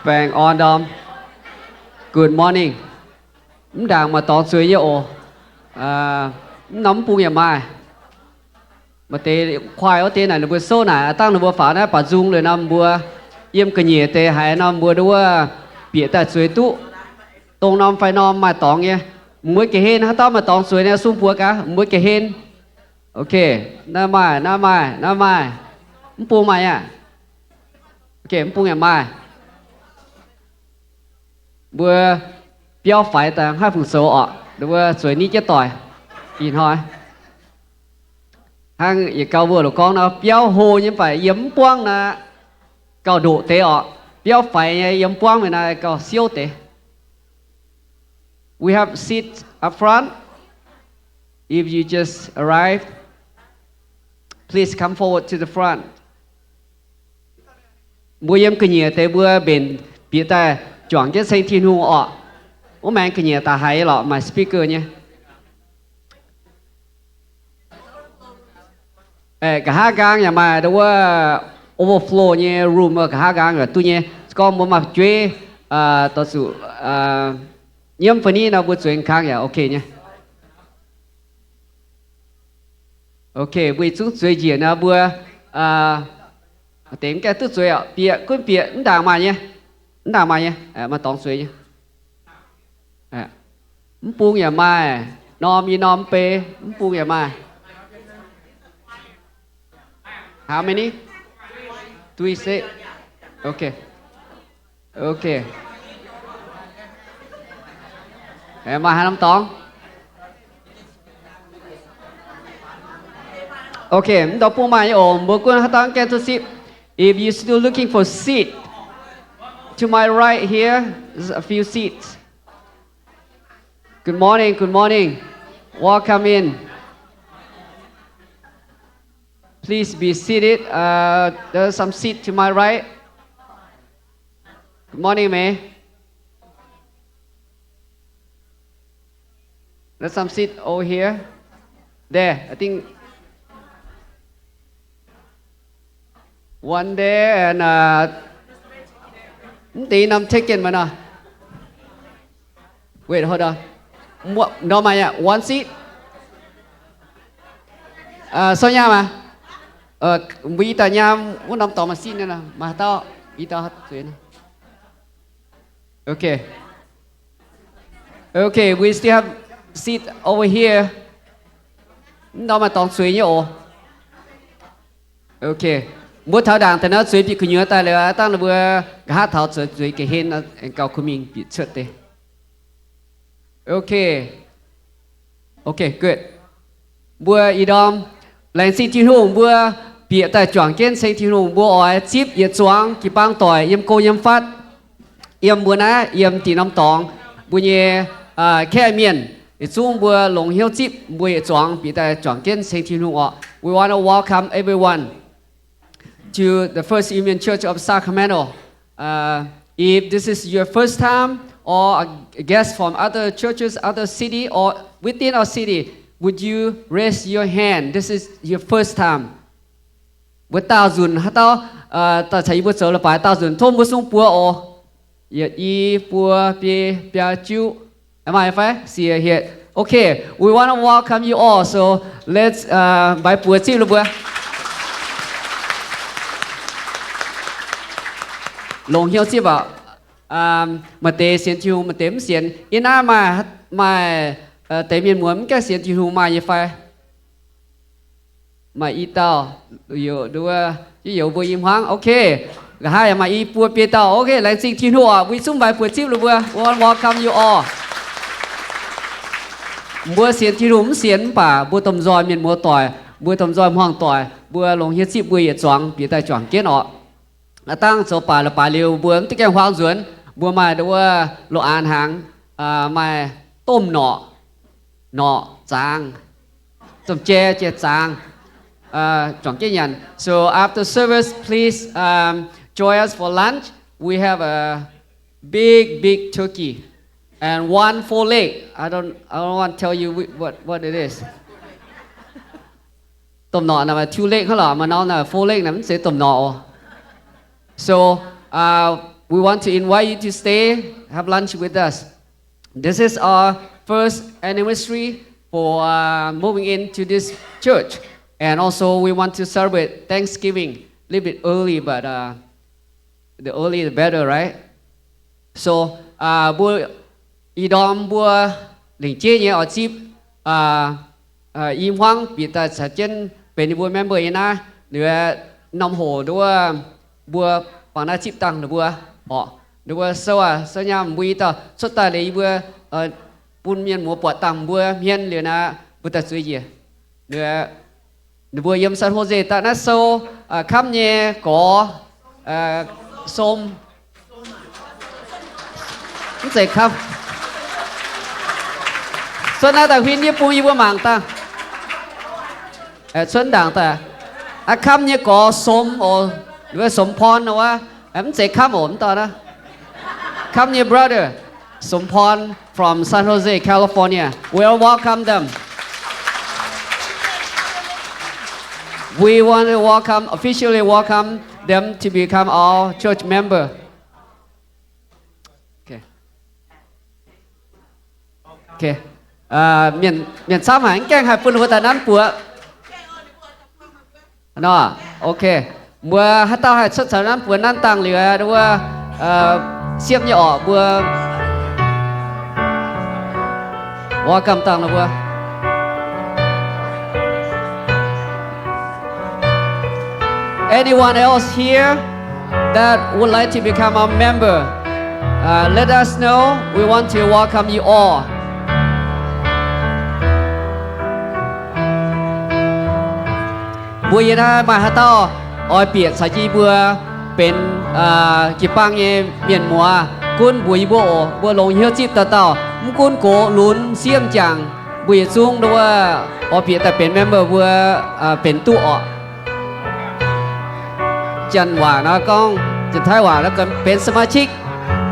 Baengh orn ndorm. Good morning. Mv ndaangc maaih dorngx zueiz nyei oc. Mv norm mv bung yaac maaih. Maaih deix kuaaiv wuov deix naaic ninh mbuo souv naaic, dangh ninh mbuo faaux naaiv baac nzung liuz nor mbuo yiem ga'nyiec deix haiz nor mbuo nduov bieqc daaih zueiz duqv. Dongh norm fai norm maaih dorngx nyei. Mbuo ga'hlen haaix dauh maaih dorngx zueiz nyei sung buoz gaax mbuo ga'hlen. Ok, naaiv maaih, naaiv maaih, naaiv maaih. Mv bung maaih aqv. Ok, mv bung yaac maaih. Mbuo biauv faix daaih haih fungc zoux orqc, mbuo zueiz ni jienv doic. Ih hnoi hnangv yietc gau mbuo loc gorngv nor, biauv hlo nyei mv baac yiem mv buangv naaic gauh ndoqc deix orqc. Biauv faix nyei yiem mv buangv meih naaic gauh siouv deix. We have seat up front. If you just arrived, please come forward to the front. Mbuo yiem ga'nyiec deix mbuo mbenc bieqc daaih juangc jienv ceng Tin-Hungh orqc. Wuov maengx ga'nyiec daaih haiz lorqc, maaih speaker nyei. Nqa'haav nqaang yaac maaih wuov overflow nyei room, nqa'haav nqaang yaac duqv nyei. Se gorngv mbuo maaih fu'jueiv dorh zuqc nyiemv fai niv nor mbuo zueiz nqa'haav yaac ok nyei. Ok, mbuo yietc zungv zueiz njiec nor mbuo deix mv gaengh duqv zueiz orqc. Bieqc gunv bieqc, mv ndaangc maaih nyei. Mv ndaangc maaih nyei, maaih dorngx zueiz nyei. Mv bung yaac maaih, norm i norm mv bei, mv bung yaac maaih. How many? Three, six. Ok. Ok. Maaih haaix norm dorngx? Ok, mv dorh bung maaih nyei oc. Mbuo gunv haaix dauh gaengh duqv sipv. If you still looking for seat, to my right here, there's a few seats. Good morning, good morning. Welcome in. Please be seated. Uh, there's some seat to my right. Good morning, May. There's some seat over here. There, I think. One there and, uh, mv deix norm taken maiv nor. Wait, hold on. Nor maaih yaac one seat. Uh, so nyaam aqv. Mbuo i dauh nyaam wuov norm dorngx maaih seat nyei nor, maaih haaix dauh i dauh zueiz nor. Okay. Okay, we still have seat over here. Mv norm maaih dorngx zueiz nyei oc. Okay. Mbuo taux ndaangc daaih nor zueiz bieqc gu'nyuoz daaih liuz, dangh ninh mbuo nqa'haav taux zueiz zueiz ga'hlen nor, aengx gauh kuh mingh bieqc cuotv deix. Okay. Okay, good. Mbuo ih ndorm laengz zingh Tin-Hungh mbuo bieqc daaih juangc jienv ceng Tin-Hungh, mbuo oix zipv yietc zuangx jiu-baang doic yiem go yiem fatv, yiem mbuo naaiv, yiem dinh norm dorngx, mbuo nyei kaeqv mienh, yietc zungv mbuo longx hnyouv zipv mbuo yietc zuangx bieqc daaih juangc jienv ceng Tin-Hungh orqc. We want to welcome everyone to the First Union Church of Sacramento. Uh, if this is your first time or a guest from other churches, other city or within our city, would you raise your hand? This is your first time. Mbuo daauh nzunc haaix dauh, uh, daaih caux yie mbuo zoux leiz-baaix daauh nzunc, tov mbuo sung buoz oc. Yietc, i, buo, biei, biaa, juqv. Am I fine? See it here. Okay, we want to welcome you all. So let's, uh, mbaix buoz zipv ninh mbuo. Longx hnyouv zipv aqv. Um, maaih deix sienx Tin-Hungh, maaih deix mv sienx. Yie naaiv maaih, maaih, uh, deix mienh muoz mv gaengh sienx Tin-Hungh maaih nyei fai? Maaih i dauh, youz, youz mbuo i hmuangv. Okay. Nqa'haav yaac maaih i buo biei dauh. Okay, laengz zingh Tin-Hungh oc. Mbuo zungv mbaix buoz zipv ninh mbuo. We want to welcome you all. Mbuo sienx Tin-Hungh mv sienx mv baac mbuo domh nzoih mienh muoz doic, mbuo domh nzoih hmuangv doic, mbuo longx hnyouv zipv mbuo yietc zuangx bieqc daaih juangc jienv oc. Dangh zoux baac leiz-baaix liuz mbuo mv duqv gaengh huaang nzuonx, mbuo maaih wuov loz-aanx hnaangx, maaih domh norqc, norqc zaangc, domh jai jai zaangc, juangc jienv nyanc. So after service, please, um, join us for lunch. We have a big, big turkey and one four leg. I don't, I don't want to tell you whi-, what, what it is. Domh norqc naaic maaih two leg hnangv lorqc, maaih norm naaic four leg naaic mv zeiz domh norqc oc. So, uh, we want to invite you to stay, have lunch with us. This is our first anniversary for uh, moving into this church. And also, we want to celebrate Thanksgiving a little bit early, but uh, the early the better, right? So, uh, mbuo ih ndorm mbuo lengc jeiv nyei oix zipv uh, uh, i hmuangv bieqc daaih caux jienv benx ninh mbuo member nyei naaiv, liuz norm hoc nduov mbuo bangc naaiv zipv dangh ninh mbuo orqc. Ninh mbuo sou aac, sou nyaam mbuo i dauh cuotv daaih liuz yie mbuo bun mienh muoz buatc dangh mbuo hmien liuz naaiv mbuo daaih zueiz njiec. Ninh mbuo yiem San Jose daaih naaiv sou kamv nyei gorx, som, mv zeiz kamv. Cuotv naaiv daaih huin yie bung yie mbuo mangc dangh. Cuotv ndaangc daaih, aa, kamv nyei gorx som oc, ninh mbuo Som Porn nor wuov, mv zeiz kamv oc, mv dauh naaiv. Kamv nyei brother, Som Porn from San Jose, California. We'll welcome them. We want to welcome, officially welcome them to become our church member. Mienh camv haic, mv gaengh haih bun ninh mbuo daaih nanv buoz nor. Ok, mbuo haaix dauh haih cuotv caux nanv buoz nanv dangh liuz, wuov, siepv nyei orqc, mbuo welcome dangh ninh mbuo. Anyone else here that would like to become a member? Uh, let us know. We want to welcome you all. Mbuo yie naaiv maaih haaix dauh oix bieqc caux jienv mbuo benx jiu-baang nyei mienh muoz, gunv mbuox yie mbuo oc. Mbuo longx hnyouv zipv dauh dauh, mv gunv gox lunx sieqv m'jangc, mbuo yietc zungv nduov oix bieqc daaih benx member mbuo benx duqv orqc. Janx waac nor gorngv, Janx-Taiv waac nor gorngv benx สมาชิก,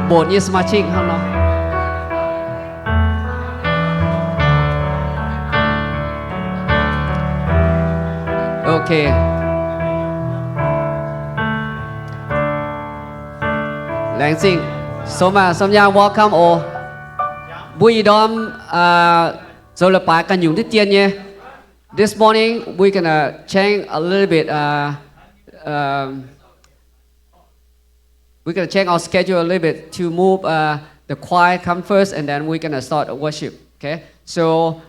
mbonc nyei สมาชิก hnangv nor. Ok. Laengz zingh. Som aac, Som Nyaanh, welcome oc. Mbuo ih ndorm zoux leiz-baaix ganh nyungc diqv dien nyei. This morning we're gonna change a little bit. Uh, um, we're gonna change our schedule a little bit to move uh, the choir come first, and then we're gonna start worship. Okay? So,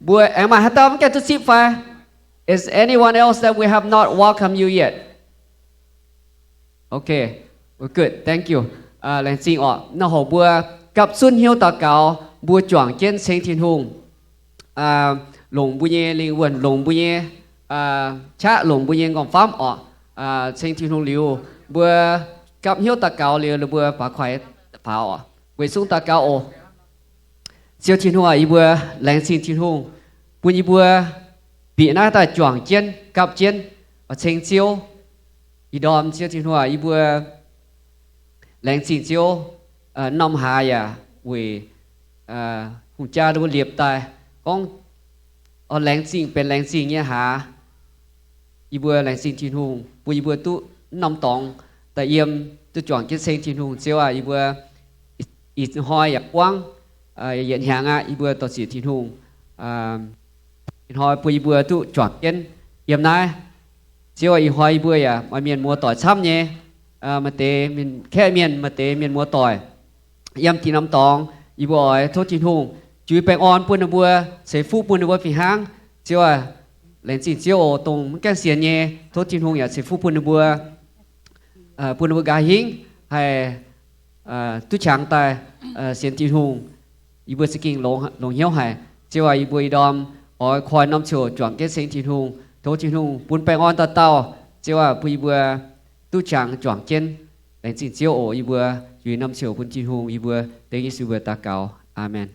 mbuo aengx maaih haaix dauh mv gaengh duqv zipv fai? Is anyone else that we have not welcomed you yet? Okay, well, good. Thank you. Uh, laengz zingh orqc. Naaiv hoc mbuo gapv zunv hnyouv daux gaux, mbuo juangc jienv ceng Tin-Hungh, longc mbuo nyei lingh wuonh, longc mbuo nyei qaqv, longc mbuo nyei nqorngv-famv orqc. Ceng Tin-Hungh liuz, mbuo gapv hnyouv daux gaux liuz, mbuo baaux kuaix faaux orqc. Weic zuqc daux gaux oc. Ziouv Tin-Hungh aac, yie mbuo laengz zingh Tin-Hungh bun yie mbuo bieqc naaiv daaih juangc jienv, gapv jienv, oix ceng Ziouv. Ih ndorm Ziouv Tin-Hungh aac, yie mbuo laengz zingh Ziouv. Norm hlaax yaac weic hungh jaa mbuo liepc daaih gorngv, oix laengz zingh benx laengz zingh nyei hlaax. Yie mbuo laengz zingh Tin-Hungh bun yie mbuo duqv norm dorngx daaih yiem, duqv juangc jienv ceng Tin-Hungh. Ziouv aac, yie mbuo ih hnoi yaac buangv yietc hnyangx aqv, yie mbuo dor-ziec Tin-Hungh ih hnoi bun yie mbuo duqv juangc jienv yiem naaiv. Ziouv aac, ih hnoi yie mbuo yaac maaih mienh muoz doic camv nyei, maaih deix mienh kaeqv mienh, maaih deix mienh muoz doic. Yiem dinh norm dorngx, yie mbuo oix tov Tin-Hungh juix baengh orn bun ninh mbuo, ceix fuqv bun ninh mbuo fih hnangv. Ziouv aac, laengz zingh Ziouv oc, dongh mv gaengh sienx nyei, tov Tin-Hungh yaac ceix fuqv bun ninh mbuo, bun ninh mbuo nqa'haav hingv haih duqv qangx daaih sienx Tin-Hungh. Yie mbuo za'gengh longx hnyouv haic. Ziouv aac, yie mbuo ih ndorm oix koi norm ziouc juangc jienv ceng Tin-Hungh. Tov Tin-Hungh bun baengh orn dauh dauh. Ziouv aac, bun yie mbuo duqv qangx juangc jienv. Laengz zingh Ziouv oc. Yie mbuo juix norm ziouc bun Tin-Hungh. Yie mbuo dengv Yesu mbuox daux gaux. Aamen.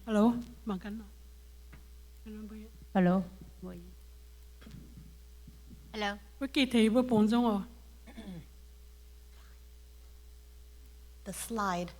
Hello, mangc gaax. Hello. Hello. Wuov gih tengx yie mbuo bungx nzung oc. The slide.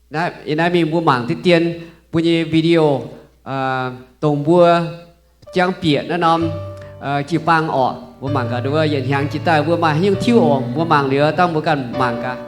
Naaiv, yie naaiv mingh mbuo mangc diqv dien mbuo nyei video, dongh mbuo jangv bieqc naaiv norm jiu-baang orqc. Mbuo mangc gaax nduov, yietc hnyangx jiex daaih mbuo maaih haaix nyungc tiuv oc. Mbuo mangc liuz dangh mbuo ganh mangc gaax.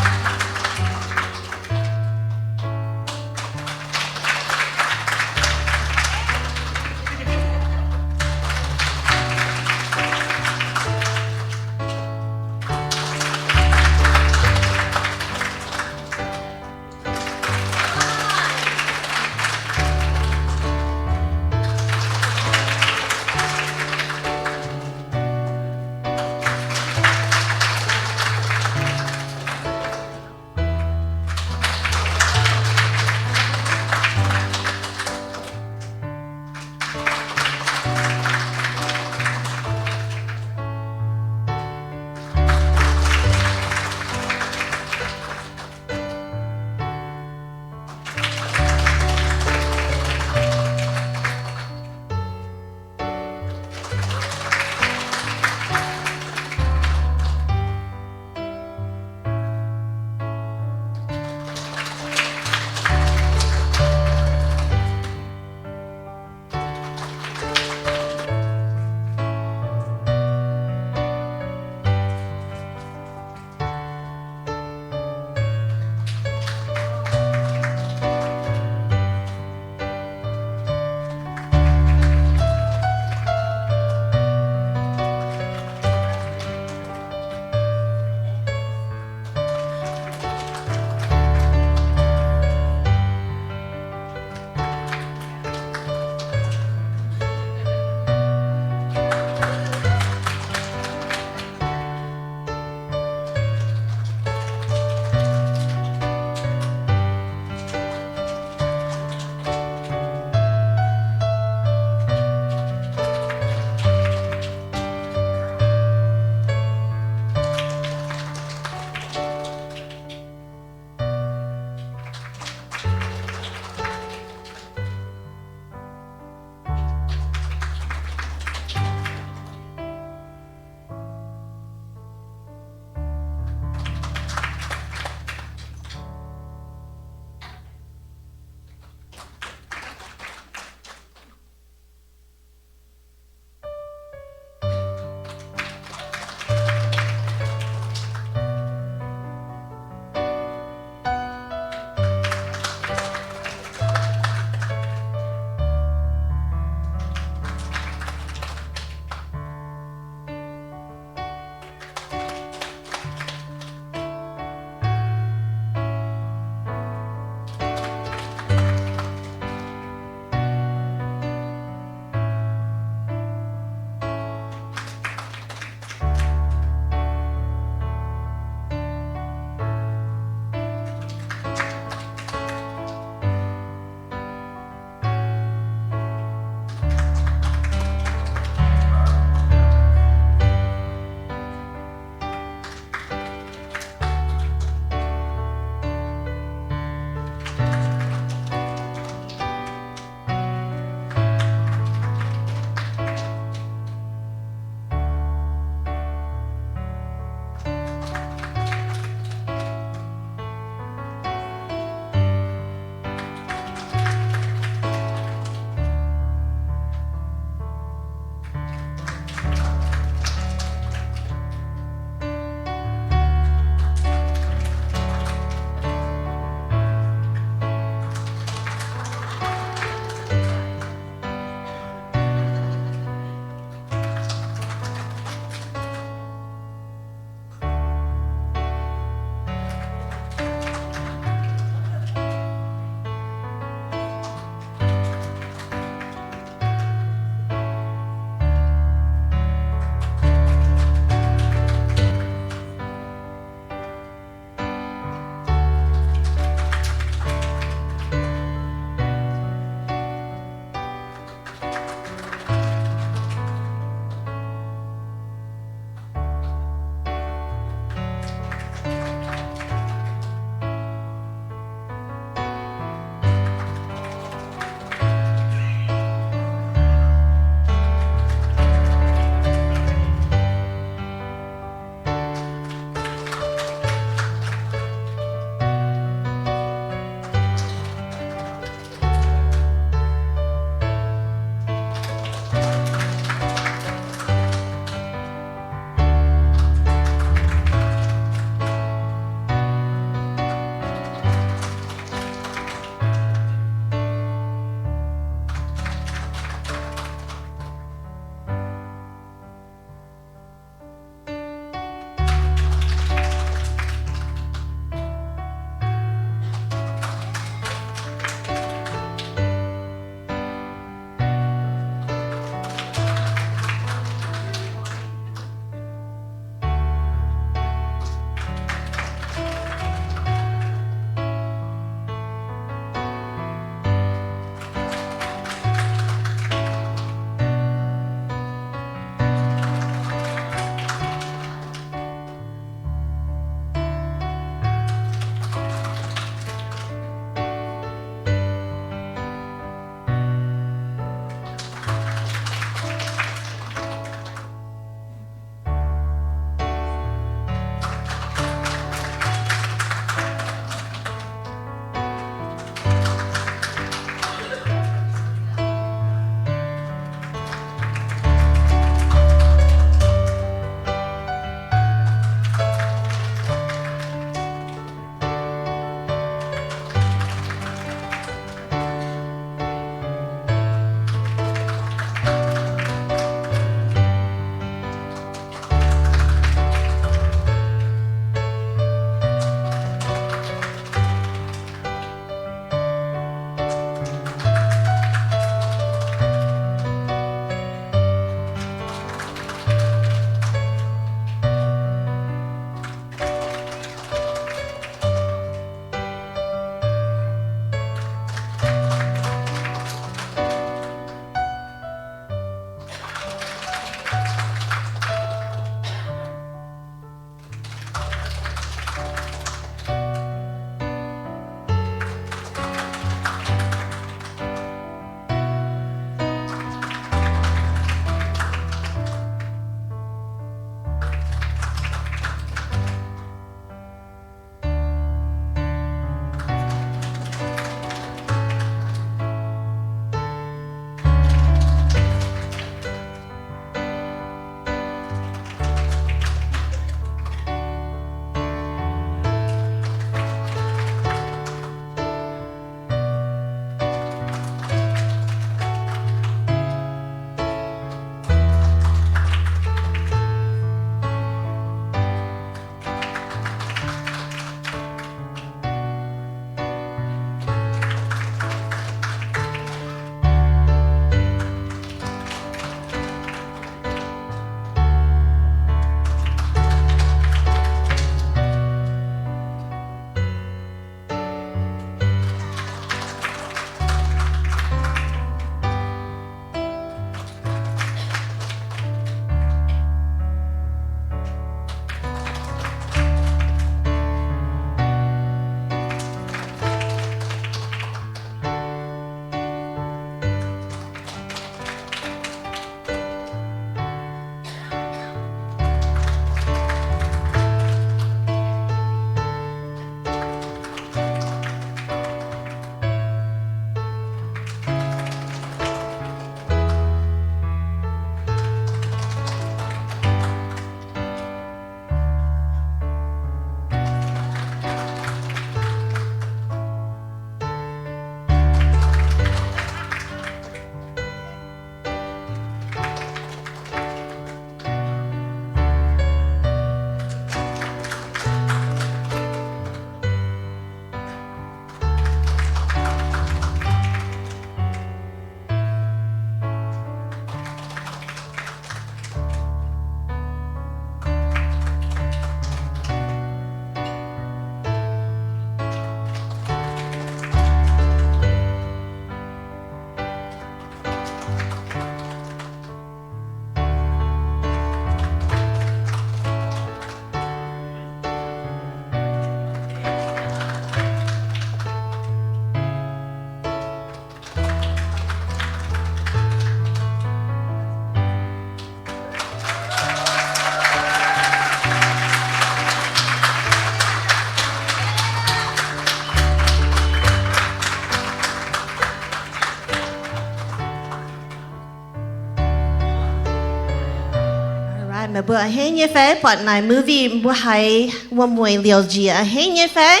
Meih mbuo a'hneiv nyei fai? Buatc naaic movie mbuo haiz wuom-mueic liouc njiec, a'hneiv nyei fai?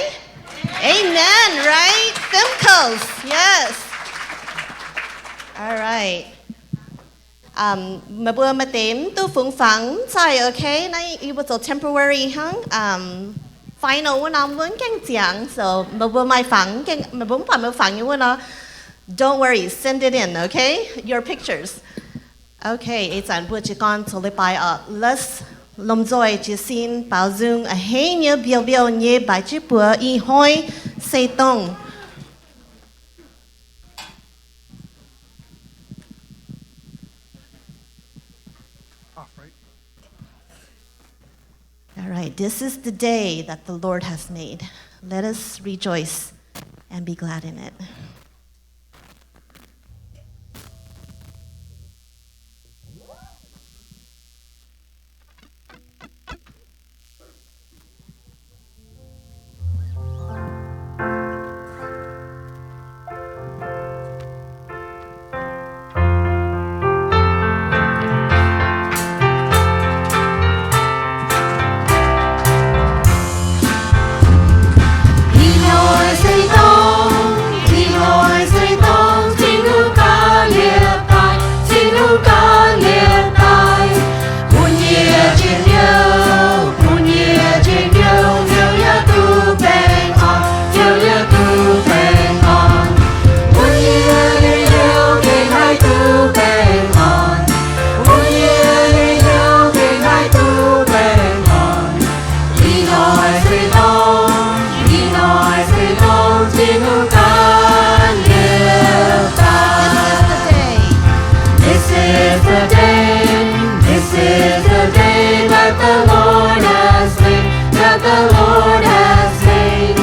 Amen, right? Filmkos, yes. All right. Um, meih mbuo maaih deix mv duqv fungx fangx mv zaih, okay? Naaiv yie mbuo zoux temporary hnangv. Um, final wuov norm wuov mv gaengh ziangx, so meih mbuo maaih fangx, meih mbuo mv buatc meih mbuo fangx nyei wuov nor, don't worry, send it in, okay? Your pictures. Okay, ih zanc mbuo jiez gorn zoux leiz-baaix oc. Let's lomh nzoih jiez sin baaux nzung a'hneiv nyei mbiouh mbiouh nyei mbaix jienv buoz, Ih hnoi se dongh. All right, this is the day that the Lord has made. Let us rejoice and be glad in it. Ih hnoi se dongh, ih hnoi se dongh Tin-Hungh ganh liepc daaih, Tin-Hungh ganh liepc daaih. Bun yie njien-youh, bun yie njien-youh, hnyouv yaac duqv baengh orn, hnyouv yaac duqv baengh orn. Bun yie nyei hnyouv gengh haih duqv baengh orn. Bun yie nyei hnyouv gengh haih duqv baengh orn. Ih hnoi se dongh, ih hnoi se dongh Tin-Hungh ganh liepc daaih. This is the day, this is the day that the Lord has made, that the Lord has made.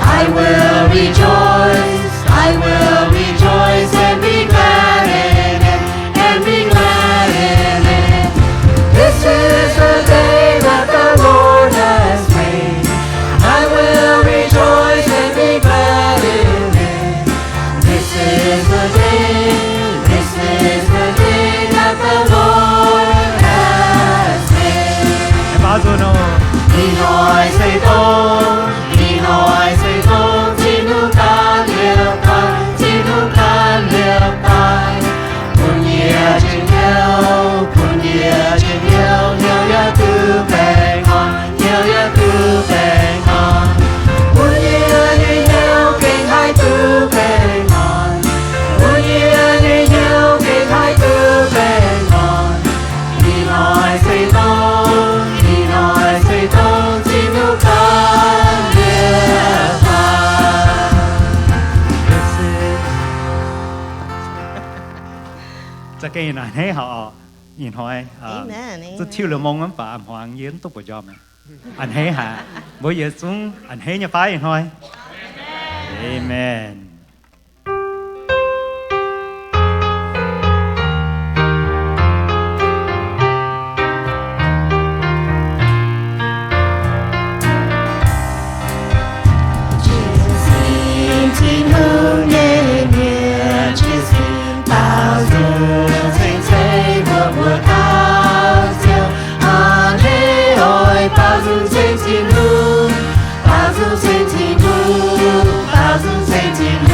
I will rejoice, I will rejoice and be glad in it, and be glad in it. This is the day that the Lord has made. I will rejoice and be glad in it. This is the day, this is the day that the Lord has made. Ih hnoi se dongh, ih hnoi se dongh Tin-Hungh ganh liepc daaih, Tin-Hungh ganh liepc daaih. Bun yie njien-youh, bun yie njien-youh, hnyouv yaac duqv baengh orn, hnyouv yaac duqv baengh orn. Bun yie nyei hnyouv gengh haih duqv baengh orn. Bun yie nyei hnyouv gengh haih duqv baengh orn. Ih hnoi se dongh, ih hnoi se dongh Tin-Hungh ganh liepc daaih. Za'gengh a'hneiv haic oc. Ih hnoi, amen, amen. Zuqc tiuv liuz mong mv baac a'hmuangx yie mv duqv buoz njormh. A'hneiv haic. Mbuo yietc zungv a'hneiv nyei fai ih hnoi? Amen. Jiex sin Tin-Hungh nyei mienh, jiex sin baaux nzung ceng-ceng mbuo mbuo dauh Ziouv. A'hneiv oix baaux nzung ceng Tin-Hungh, baaux nzung ceng Tin-Hungh, baaux nzung ceng Tin-Hungh.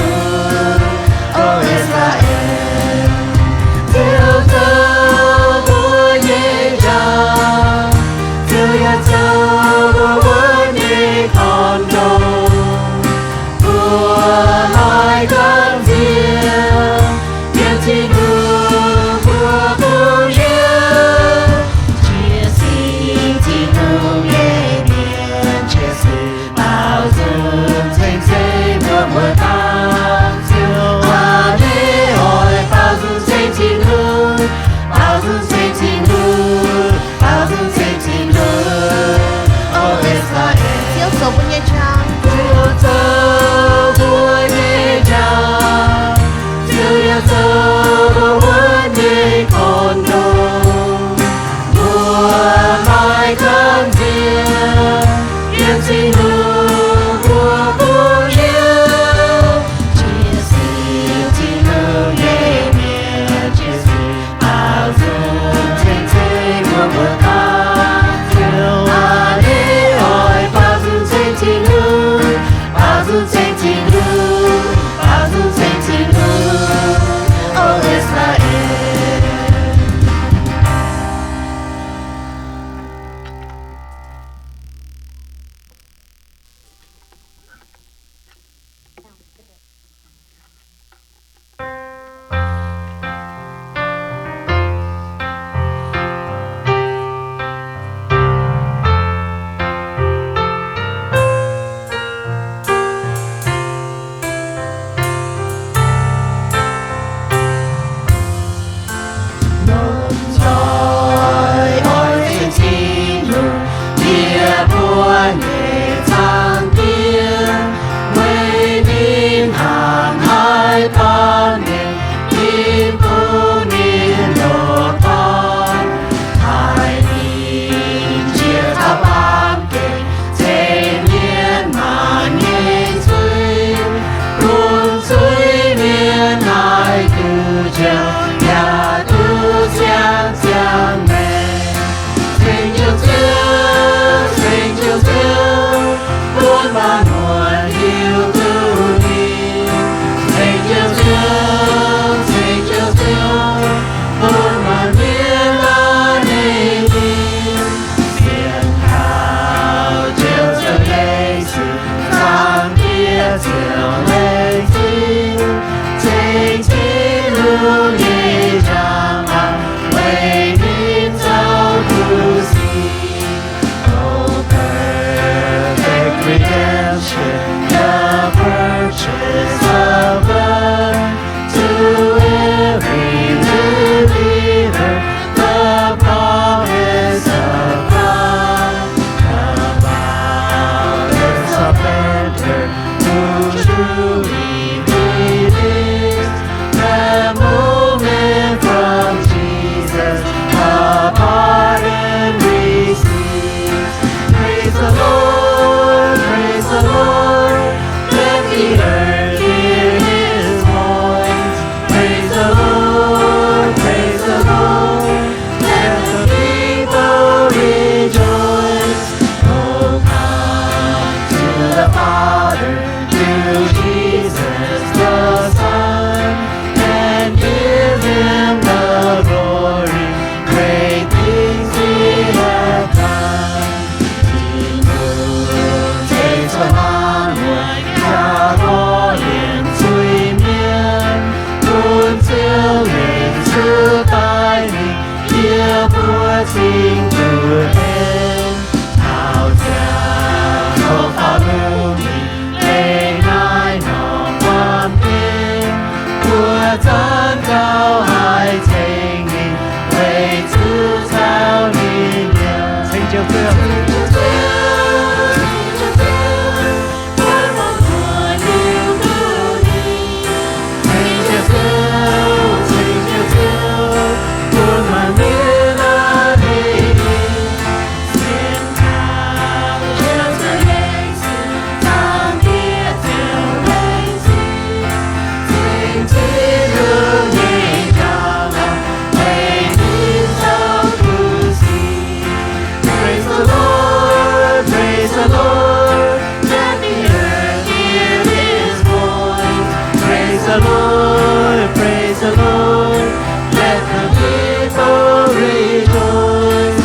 Praise the Lord, praise the Lord, let the earth hear his voice. Praise the Lord, praise the Lord, let the people rejoice.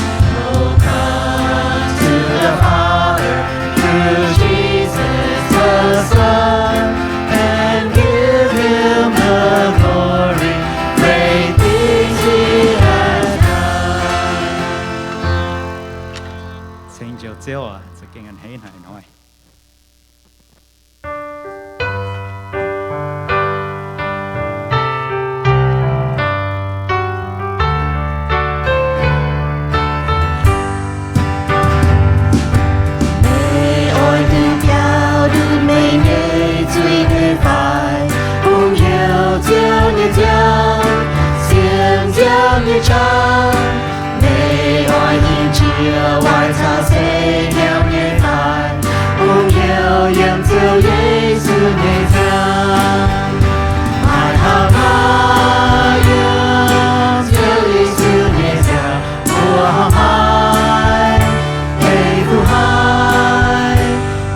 Oh, come to the Father through Jesus the Son, and give him the glory, great things he has done. Ceng njoux Ziouv aac, za'gengh a'hneiv haic hnoi. Meih oix duqv biaux nduqc meih nyei zuiz nyei faix, bungx heuc Ziouv nyei nziaamv, sienx Ziouv nyei qaqv. Meih oix hinc jiex waaic caux seix hnyouv nyei faix, bungx heuc yiem Ziouv Yesu nyei nziaamv. Maaih hnamv haaix yiem Ziouv Yesu nyei nziaamv, mbuo hnamv haaix, hei fuqv haic.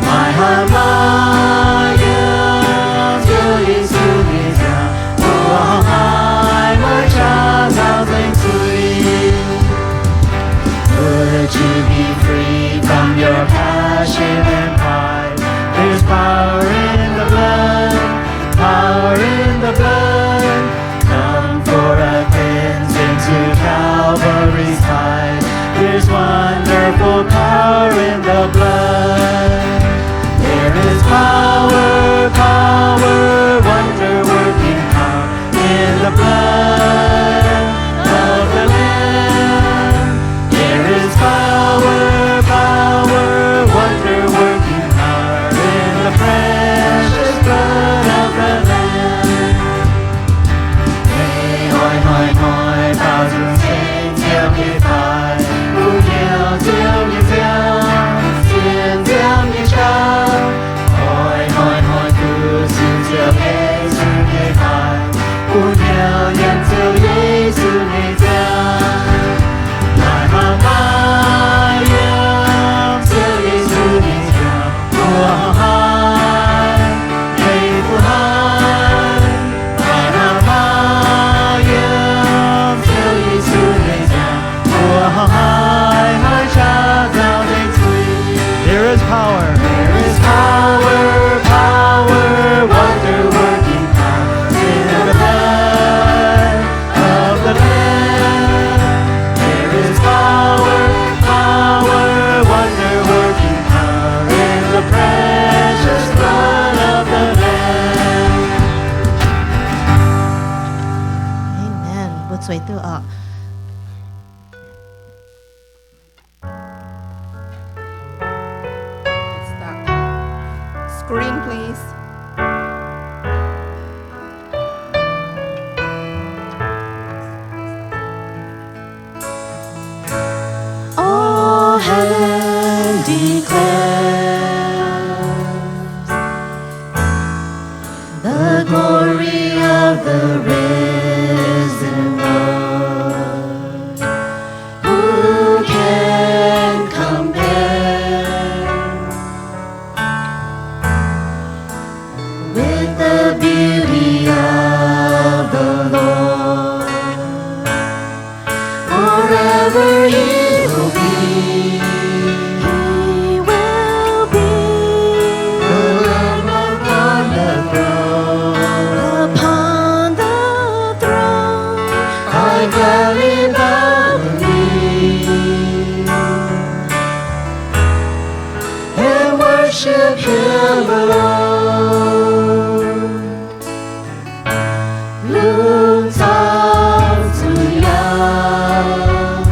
Maaih hnamv haaix yiem Ziouv Yesu nyei nziaamv, mbuo hnamv haaix, maiv qaqv nzauh nzengc zuiz. Would you be free from your passion and pride? There's power in the blood, power in the blood. Come for our cleansing to Calvary's tide. There's wonderful power in the blood. There is power, power, wonder-working power in the blood of the Lamb. There is power, power, wonder-working power in the precious blood of the Lamb. Meih oix hnoi-hnoi baaux nzung ceng Ziouv nyei faix, bungx heuc Ziouv nyei nziaamv, sienx Ziouv nyei qaqv. Oix hnoi-hnoi duqv sienx Ziouv Yesu nyei faix, bungx heuc yiem Ziouv Yesu nyei nziaamv. Maaih hnamv haaix yiem Ziouv Yesu nyei nziaamv, mbuo hnamv haaix, hei fuqv haic. Maaih hnamv haaix yiem Ziouv Yesu nyei nziaamv, mbuo hnamv haaix, maiv qaqv nzauh nzengc zuiz. There is power, there is power, power, wonder-working power in the blood of the Lamb. There is power, power, wonder-working power in the precious blood of the Lamb. Amen. Mbuo zueiz duqv oc. Screen, please. All heaven declares the glory of the risen Lord. Who can compare with the beauty of the Lord? Forever he will be. He will be. The Lamb upon the throne. Upon the throne. I gladly bow the knee and worship him alone. Lungh zaangc zuqc yaac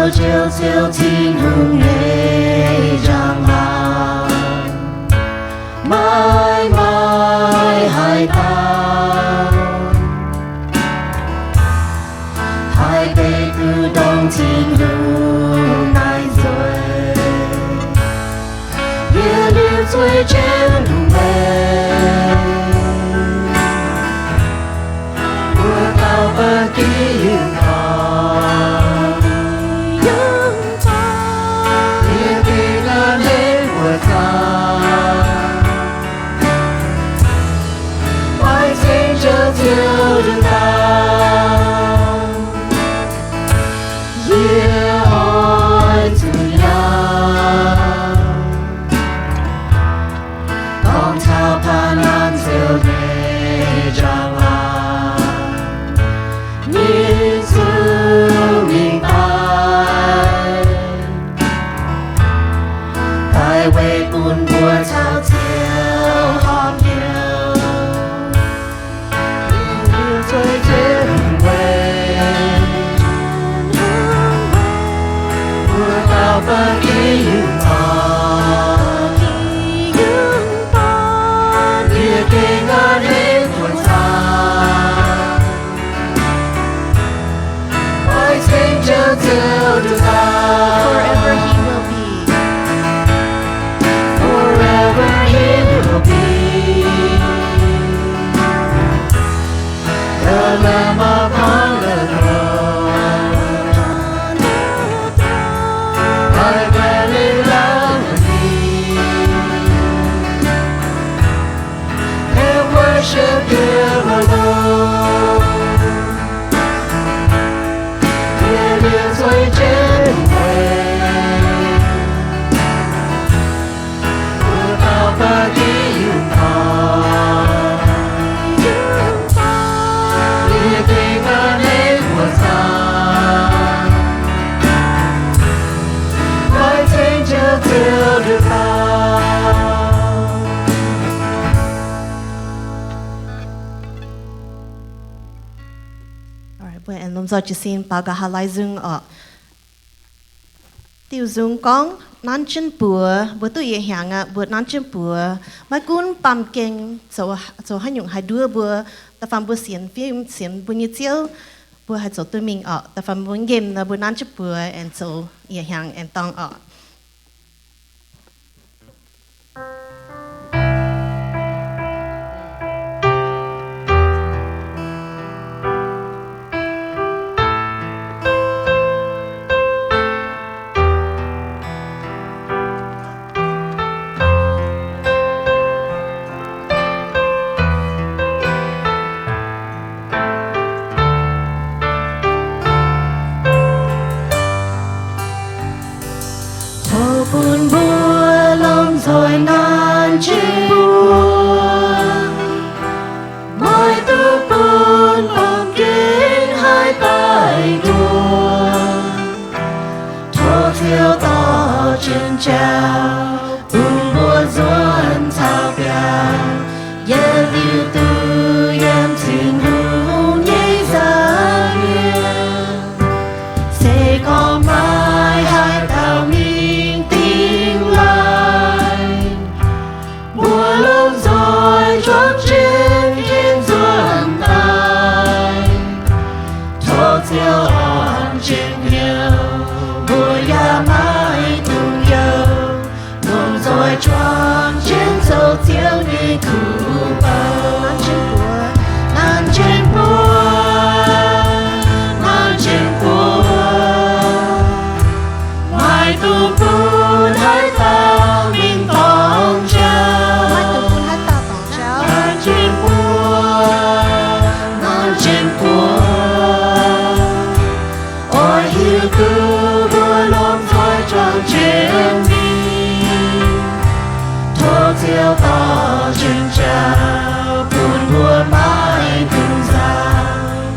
Njoux Ziouv Tin-Hungh nyei njang-laangc, maiv maaih haaix dauh haih deix duqv ndongc Tin-Hungh naaiv nzueic. Yie liuz zueih jienv hungh mengh, mbuo dauh ba'gi yiem dorngx. Yie gengh a'hneiv mbuo zaah, maiv ceng Njoux Ziouv nduqc dauh. Yie oix zuqc yangh gorngv taux Baa^naa^lon Ziouv nyei njang-laangc, ninh zuqc mingh daaih, daaih weic bun mbuo caux Ziouv horpc hnyouv. Liuz zueih jienv hungh mengh, mbuo dauh ba'gi yiem dorngx. Yie gengh a'hneiv mbuo zaah, maiv ceng Njoux Ziouv nduqc dauh. Forever he will be. Forever he will be. The Lamb upon the throne. Thy dwelling love will be. And worship Him alone. Yie liuz zueih jienv hungh mengh, mbuo dauh ba'gi yiem dorngx. Yie gengh a'hneiv mbuo zaah, maiv ceng Njoux Ziouv nduqc dauh. Mbuo aengx lomh nzoih jiez sin baaux nqa'haav laai nzung oc. Diuh nzung gorngv nanv jienv buoz, mbuo duqv yietc hnyangx aqv, mbuo nanv jienv buoz. Maiv gunv baamh gen zoux, zoux haaix nyungc haaix nduov mbuo, da'faanh mbuo sienx fim sienx mbuo nyei Ziouv, mbuo haih zoux duqv mingh oc. Da'faanh mbuo nqemh nor mbuo nanv jienv buoz aengx zoux yietc hnyangx aengx dorngh oc. Tov bun mbuo lomh nzoih nanv jienv buoz, maiv dungx bun baamh gen haih daaih nduov. Tov Ziouv dorh jienv jauv bun mbuo nzuonx caux biauv, yietc liuz duqv yiem Tin-Hungh nyei nza'hmien. Se gorngv maaih haaix dauh mingh dingh laaih, mbuo lomh nzoih juangc jienv kin nzuonx daaih. Tov Ziouv orn jienv hnyouv, mbuo yaac maiv dungx youh, lomh nzoih juangc jienv zoux Ziouv nyei kuv bou. Nanv jienv buoz, nanv jienv buoz, nanv jienv buoz. Maiv dungx bun haaix dauh mingh dorngc jauv. Maiv dungx bun haaix dauh dorngc jauv. Nanv jienv buoz, nanv jienv buoz. Oix hiuv duqv mbuo lomh nzoih juangc jienv mingh. Tov Ziouv dorh jienv jauv bun mbuo maiv dungx nzauh.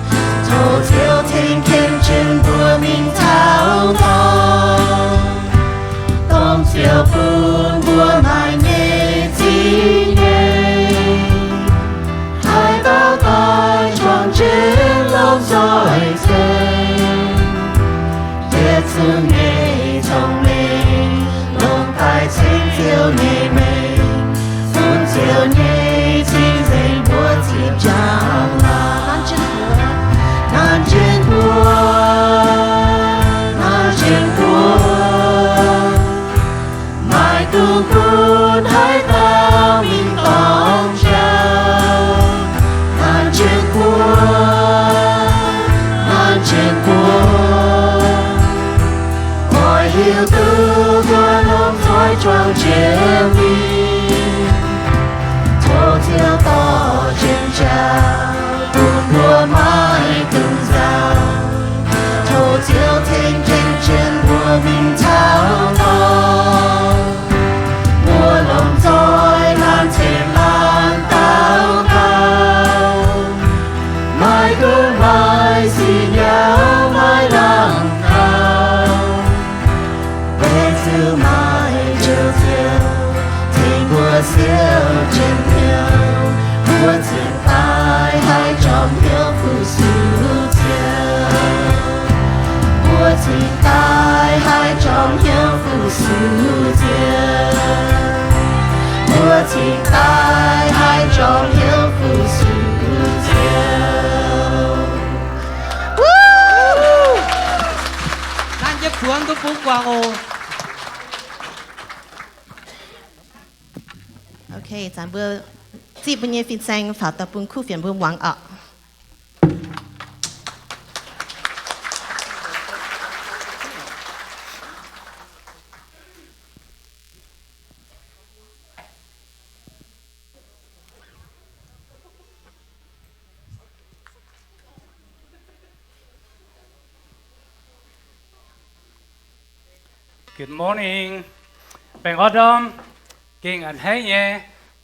Tov Ziouv tengx ken jienv mbuo mingh taux dorngx, dongh Ziouv bun mbuo maaih nyei zingh nyeic. Haaix dauh daaih juangc jienv lomh nzoih ceng, yie Ziouv nyei cong-mengh, longc daaih ceng Ziouv nyei mengh, funx Ziouv nyei cing-nzengc mbuo ziepc njaaux laanh. Nanv jienv mbuo, nanv jienv mbuo, maiv dungx gunv haaix dauh mingh dorngx jauv. Nanv jienv mbuo, nanv jienv mbuo, oix hiuv duqv mbuo lomh nzoih juangc jiex mingh. Tov Ziouv dorh jienv jauv bun mbuo maiv dungx nzauh. Tov Ziouv ceng jienv mbuo mingh taux dorngx. Mbuo lomh nzoih laanh ceng laanh daux gaux, maiv dungx maaih sic nyauv maaih laangz gaux. Weic zuqc maaih Njoux Ziouv tengx mbuo siou jienv hnyouv, mbuo cingx daaih haih jorm hnyouv fu-sux Ziouv. Mbuo cingx daaih haih jorm hnyouv fu-sux Ziouv. Mbuo cingx daaih haih jorm hnyouv fu-sux Ziouv. Laanh jienv buonx duqv bun guangc oc. Ok, zanc mbuo ziqv mbuo nyei fin-saeng faaux daaih bun kuv fienx mbuo muangx oc. Good morning. Baengh orn ndorm. Gengh a'hneiv nyei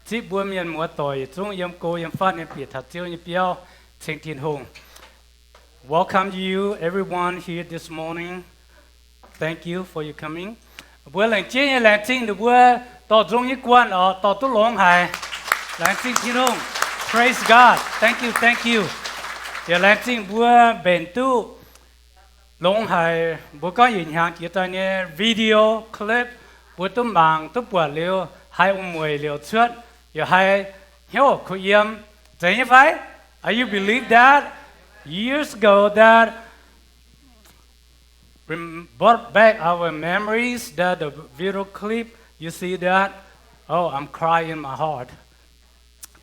ziqv mbuo mienh muoz-doic yietc zungv yiem go yiem fatv nyei bieqc taux Ziouv nyei biauv ceng Tin-Hungh. Welcome you everyone here this morning. Thank you for your coming. Mbuo laengz jeiv nyei laengz zingh ninh mbuo dorh nzung nyei guanh oc, dorh duqv longx haic. Laengz zingh Tin-Hungh. Praise God. Thank you, thank you. Yaac laengz zingh mbuo mbenc duqv longx haic. Mbuo gorngv yietc hnyangx jiex daaih nyei video clip, mbuo duqv mangc duqv buatc liuz, haih mueic liouc cuotv, yaac haih hnyouv kuh yiem. Zeiz nyei fai? Are you believe that? Years ago that brought back our memories that the video clip, you see that? Oh, I'm crying in my heart.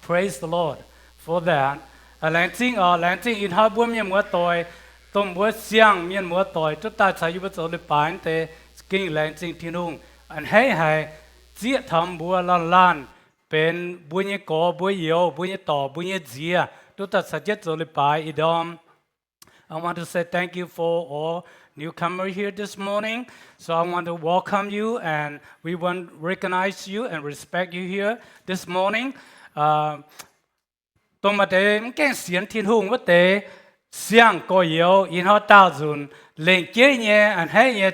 Praise the Lord for that. Laengz zingh oc, laengz zingh ih hnoi mbuo mienh muoz-doic, dongh mbuo siang-mienh muoz-doic duqv daaih caux yie mbuo zoux leiz-baaix deix, gengh laengz zingh Tin-Hungh a'hneiv haic, zieqv taux mbuo laanh laanh benx mbuo nyei gorx mbuo youz, mbuo nyei dorc mbuo nyei nziex, duqv daaih caux jienv zoux leiz-baaix ih ndorm. I want to say thank you for all newcomer here this morning. So I want to welcome you and we want to recognize you and respect you here this morning. Dongh maaih deix mv gaengh sienx Tin-Hungh wuov deix siang-gorx-youz ih hnoi daauh nzunc lengc jeiv nyei a'hneiv nyei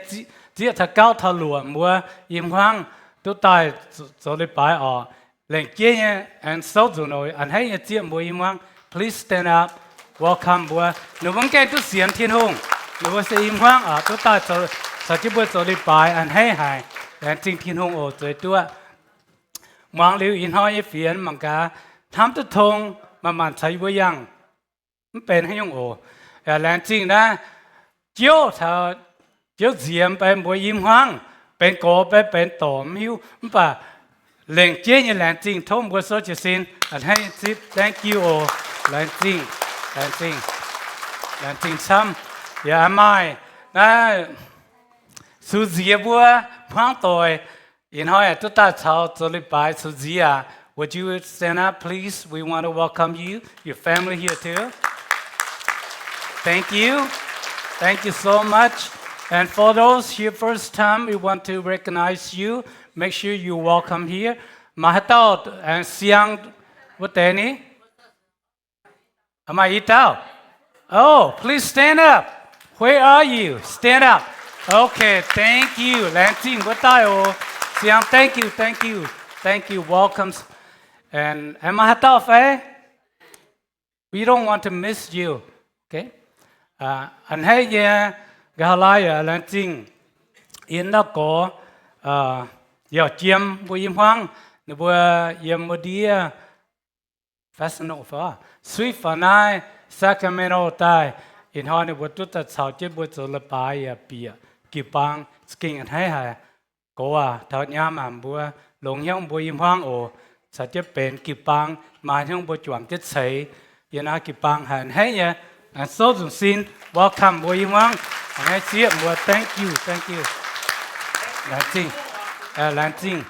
zieqv taux gauv taux luoqc mbuo i hmuangv duqv daaih zoux leiz-baaix oc. Lengc jeiv nyei aengx souv nzunc oc, a'hneiv nyei zieqv mbuo i hmuangv. Please stand up, welcome mbuo. Ninh mbuo mv gaengh duqv sienx Tin-Hungh, ninh mbuo se i hmuangv oc duqv daaih caux jienv mbuo zoux leiz-baaix a'hneiv haic. Laengz zingh Tin-Hungh oc, zueiz duqv muangx liuz ih hnoi nyei fienx mangc gaax hnamv duqv tong, manc-manc caux yie mbuo yangh. Mv benx haaix nyungc oc. Yaac laengz zingh naaiv Jouv caux Jouv Nziex mv bei mbuo i hmuangv, benx gorx mv bei benx dorc mv hiuv, mv baac lengc jeiv nyei laengz zingh tov mbuo souv jiez sin a'hneiv zipv. Thank you oc. Laengz zingh, laengz zingh, laengz zingh camv. Yaac maaih naaiv Sux Nziex mbuo hmuangv doic ih hnoi duqv daaih caux zoux leiz-baaix. Sux Nziex aac, would you stand up, please? We want to welcome you, your family here too. Thank you. Thank you so much. And for those here first time, we want to recognize you. Make sure you welcome here. Maaih haaix dauh aengx siang wuov deix ni? Maaih i dauh? Oh, please stand up. Where are you? Stand up. Okay, thank you. Laengz zingh mbuo daaih oc. Siang, thank you, thank you, thank you. Welcome. And, and maaih haaix dauh fai? We don't want to miss you. Okay? A'hneiv nyei Nqa'haav laai yaac laengz zingh yiem naaiv gorx, yaac jiem mbuo i hmuangv, ninh mbuo yiem wuov ndiev Fresno, Sweet Far naaiv, Sacramento daaih. Ih hnoi ninh mbuo duqv daaih caux jienv mbuo zoux leiz-baaix yaac bieqc jiu-baang, za'gengh a'hneiv haic. Gox aac, taux nyaam aac, mbuo longx hnyouv mbuo i hmuangv oc. Caux jienv benx jiu-baang, maaih hnyouv mbuo juangc jienv ceix yiem naaiv jiu-baang haic, a'hneiv nyei. Aengx souv nzunc sin welcome mbuo i hmuangv. A'hneiv sieqv mbuo, thank you, thank you. Laengz zingh, laengz zingh.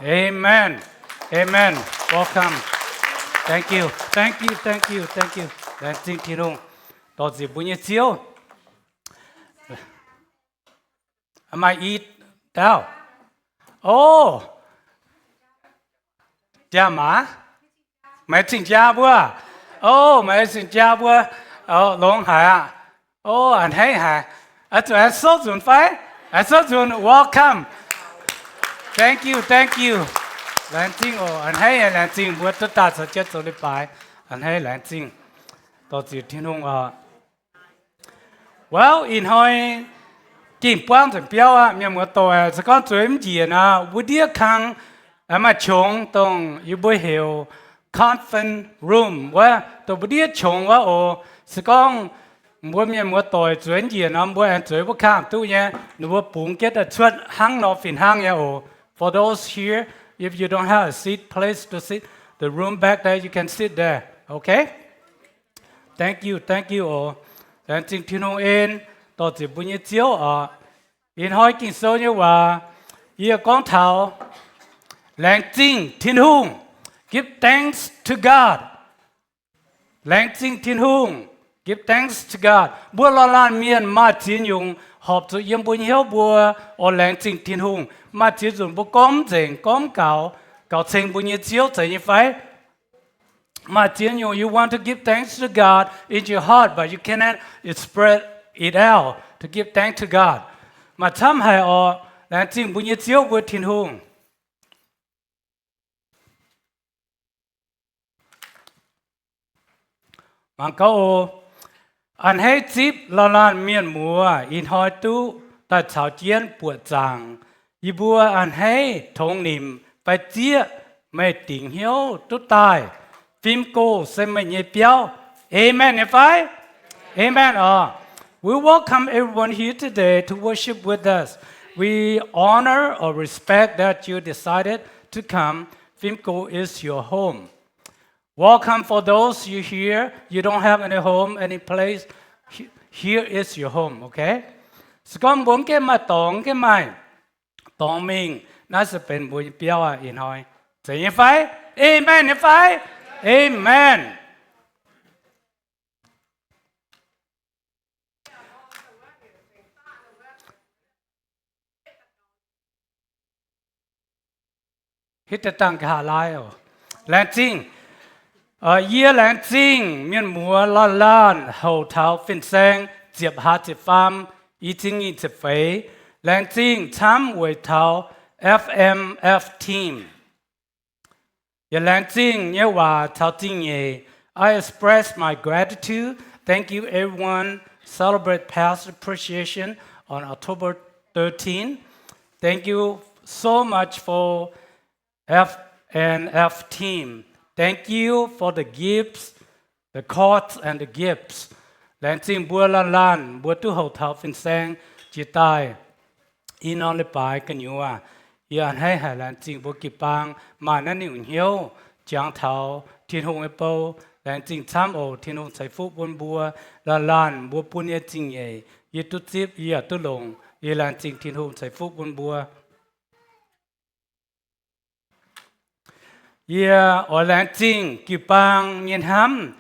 Amen. Amen. Welcome. Thank you. Thank you. Thank you. Thank you. Laengz zingh Tin-Hungh. Dorh ziepc mbuo nyei Ziouv. Maaih i dauh. O, jaa-maaz. Maaih zingh jaa mbuo. O, maaih zingh jaa mbuo. O, longx haic aqv. O, a'hneiv haic. Oix zuqc aengx souv nzunc fai? Aengx souv nzunc. Welcome. Thank you, thank you. Laengz zingh oc. A'hneiv laengz zingh mbuo duqv daaih caux jienv zoux leiz-baaix. A'hneiv laengz zingh. Dorh ziepc Tin-Hungh oc. Well, ih hnoi gengh buangv nzengc biauv aqv, mienh muoz-doic. Se gorngv zueiz mv njiec nor, wuov ndiev kang maaih qongx dongh yie mbuo heuc conference room wuov, dongh wuov ndiev qongx wuov oc. Se gorngv mbuo mienh muoz-doic zueiz mv njiec nor, mbuo aengx zueiz wuov kang duqv nyei. Ninh mbuo bungx jienv daaih cuotv hnangv nor fih hnangv nyei oc. For those here, if you don't have a seat, place to sit, the room back there, you can sit there. Okay? Thank you, thank you oc. Laengz zingh Tin-Hungh en, dorh ziepc mbuo nyei Ziouv oc. Ih hnoi Ging-Sou nyei waac, yie gorngv taux laengz zingh Tin-Hungh. Give thanks to God. Laengz zingh Tin-Hungh. Give thanks to God. Mbuo laanh laanh mienh maaih ziex nyungc horpc zuqc yiem mbuo hnyouv mbuo oix laengz zingh Tin-Hungh. Maaih ziex nzunc mbuo gorngv mv nzengc, gorngv mv gaux, gaux ceng mbuo nyei Ziouv, zeiz nyei fai? Maaih ziex nyungc, you want to give thanks to God in your heart, but you cannot express it out to give thanks to God. Maaih camv haic oc, laengz zingh mbuo nyei Ziouv mbuo Tin-Hungh. Mangc gaax oc. A'hneiv zipv laanh laanh mienh muoz ih hnoi duqv daaih caux jienv buoqc zaangc. Yie mbuo a'hneiv tongx nimc fai zieqv meih dingc hnyouv duqv daaih. Fim-gox se meih nyei biauv. Amen nyei fai? Amen oc. We welcome everyone here today to worship with us. We honor or respect that you decided to come. Fim-gox is your home. Welcome for those you here, you don't have any home, any place. He-, here is your home, okay? Se gorngv mbuo mv gaengh maaih dorngx, mv gaengh maaih dorngx mingh, naaiv se benx mbuo nyei biauv aqv ih hnoi. Zeiz nyei fai? Amen nyei fai? Amen. Hitv daaih dangh nqa'haav laai oc. Laengz zingh. Yie laengz zingh mienh muoz laanh laanh houc taux fin-saeng ziepc hlaax ziepc faam, i cin nyic ziepc feix. Laengz zingh camv weic taux F M F team. Yaac laengz zingh nyei waac caux zingh nyeic. I express my gratitude. Thank you, everyone. Celebrate Pastor Appreciation on October thirteen. Thank you so much for F and F team. Thank you for the gifts, the cards and the gifts. Laengz zingh mbuo laanh laanh mbuo duqv houc taux fin-saeng jiex daaih i norm leiz-baaix gu'nyuoz. Yie a'hneiv haic laengz zingh mbuo jiu-baang maaih naaiv nyungc hnyouv jangx taux Tin-Hungh nyei bou. Laengz zingh camv oc. Tin-Hungh ceix fuqv bun mbuo laanh laanh mbuo bun nyei zingh nyeic. Yie duqv zipv, yie yaac duqv longc. Yie laengz zingh Tin-Hungh ceix fuqv bun mbuo. Yie oix laengz zingh jiu-baang nyei hnamv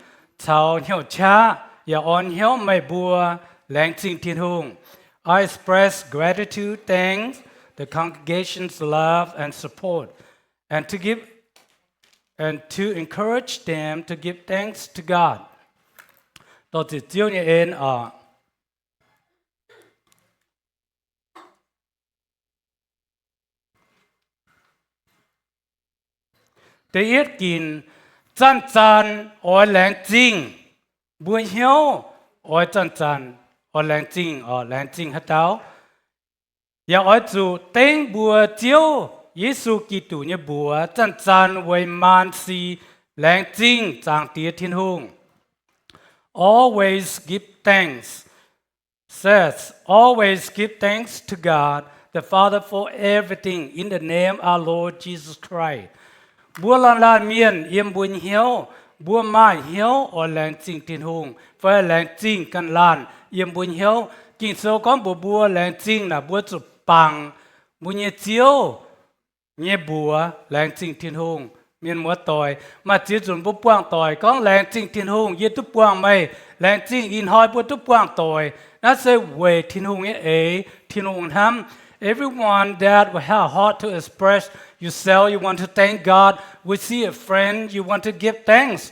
caux hnyouv qaqv yaac orn hnyouv meih mbuo. Laengz zingh Tin-Hungh. I express gratitude, thanks, the congregation's love and support, and to give, and to encourage them to give thanks to God. Dorh ziepc Ziouv nyei en oc. Da'yietv ginc, zanc-zanc oix laengz zingh. Mbuo hnyouv oix zanc-zanc oix laengz zingh, oix laengz zingh haaix dauh? Yaac oix zuqc dengv mbuo Ziouv Yesu Giduc nyei mbuox zanc-zanc weic maan sic laengz zingh Zaangc Diex Tin-Hungh. Always give thanks, says, always give thanks to God the Father for everything in the name of Lord Jesus Christ. Mbuo laanh laanh mienh yiem mbuo hnyouv, mbuo maaih hnyouv oix laengz zingh Tin-Hungh fai laengz zingh ganh laanh yiem mbuo hnyouv. Ging-Sou gorngv mbuox mbuo laengz zingh naaic mbuo zuqc bangc mbuo nyei Ziouv nyei mbuox laengz zingh Tin-Hungh. Mienh muoz-doic, maaih ziex nzunc mbuo buangh doic gorngv, laengz zingh Tin-Hungh, yie duqv buangh meih. Laengz zingh ih hnoi mbuo duqv buangh doic. Naaiv se weic Tin-Hungh nyei eix, Tin-Hungh hnamv. Everyone that will have a heart to express yourself, you want to thank God, we see a friend, you want to give thanks.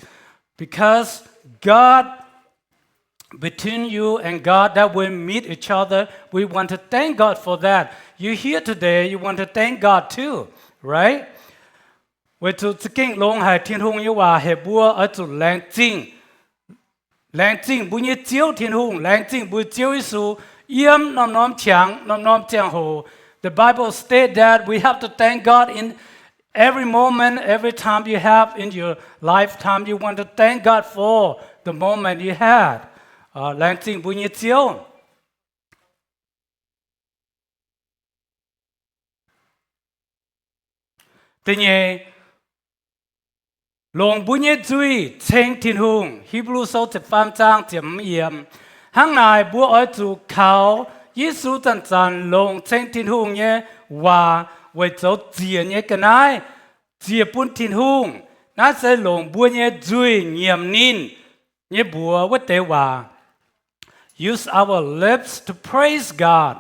Because God, between you and God, that we meet each other, we want to thank God for that. You here today, you want to thank God too, right? Weic zuqc za'gengh longx haic Tin-Hungh nyei waac heuc mbuo oix zuqc laengz zingh. Laengz zingh mbuo nyei Ziouv Tin-Hungh, laengz zingh mbuo Ziouv Yesu yiem norm-norm qangx, norm-norm ziangh hoc. The Bible states that we have to thank God in every moment, every time you have in your lifetime, you want to thank God for the moment you had. Laengz zingh mbuo nyei Ziouv. Da'nyeic, longc mbuo nyei nzuih ceng Tin-Hungh. Hipv^lu Sou ziepc faam zaang ziepc hmz yiemc. Hnangv naaic mbuo oix zuqc kaux Yesu zanc-zanc longc ceng Tin-Hungh nyei waac weic zoux ziec nyei ga'naaiv ziec bun Tin-Hungh. Naaiv se longc mbuo nyei nzuih nyiemc ninh nyei mbuox wuov deix waac. Use our lips to praise God.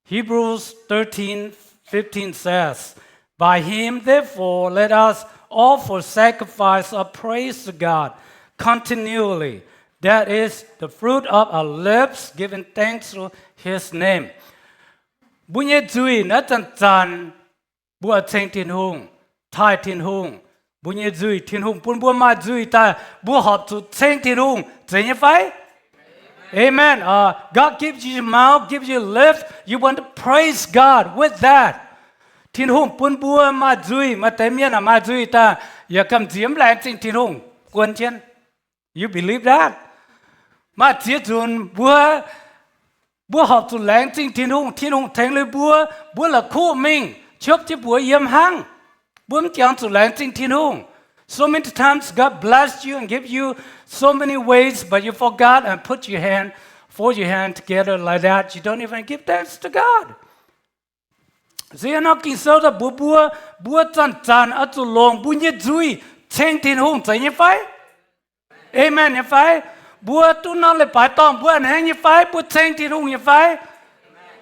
Hebrews thirteen fifteen says, by him, therefore, let us offer sacrifice of praise to God continually. That is the fruit of our lips, giving thanks to his name. Mbuo nyei nzuih naaiv zanc-zanc mbuo ceng Tin-Hungh, taaih Tin-Hungh. Mbuo nyei nzuih, Tin-Hungh bun mbuo maaih nzuih daaih, mbuo horpc zuqc ceng Tin-Hungh, zeiz nyei fai? Amen. God give you mouth, give you lips, you want to praise God with that. Tin-Hungh bun mbuo maaih nzuih, maaih deix mienh maaih nzuih daaih, yaac gamh nziex mv laengz zingh Tin-Hungh guon jienv. You believe that? Maaih ziex nzunc mbuo, mbuo horpc zuqc laengz zingh Tin-Hungh, Tin-Hungh tengx liuz mbuo, mbuo la'kuqv mingh, qopv jienv mbuox yiem hnangv. Mbuo mv jangx zuqc laengz zingh Tin-Hungh. So many times God bless you and give you so many ways, but you forgot and put your hand, fold your hand together like that. You don't even give thanks to God. Se nor Ging-Sou daaih mbuox mbuo, mbuo zanc-zanc oix zuqc longc mbuo nyei nzuih ceng Tin-Hungh, zeiz nyei fai? Amen nyei fai? Mbuo duqv norm leiz-baaix dorngh mbuo a'hneiv nyei fai? Mbuo ceng Tin-Hungh nyei fai?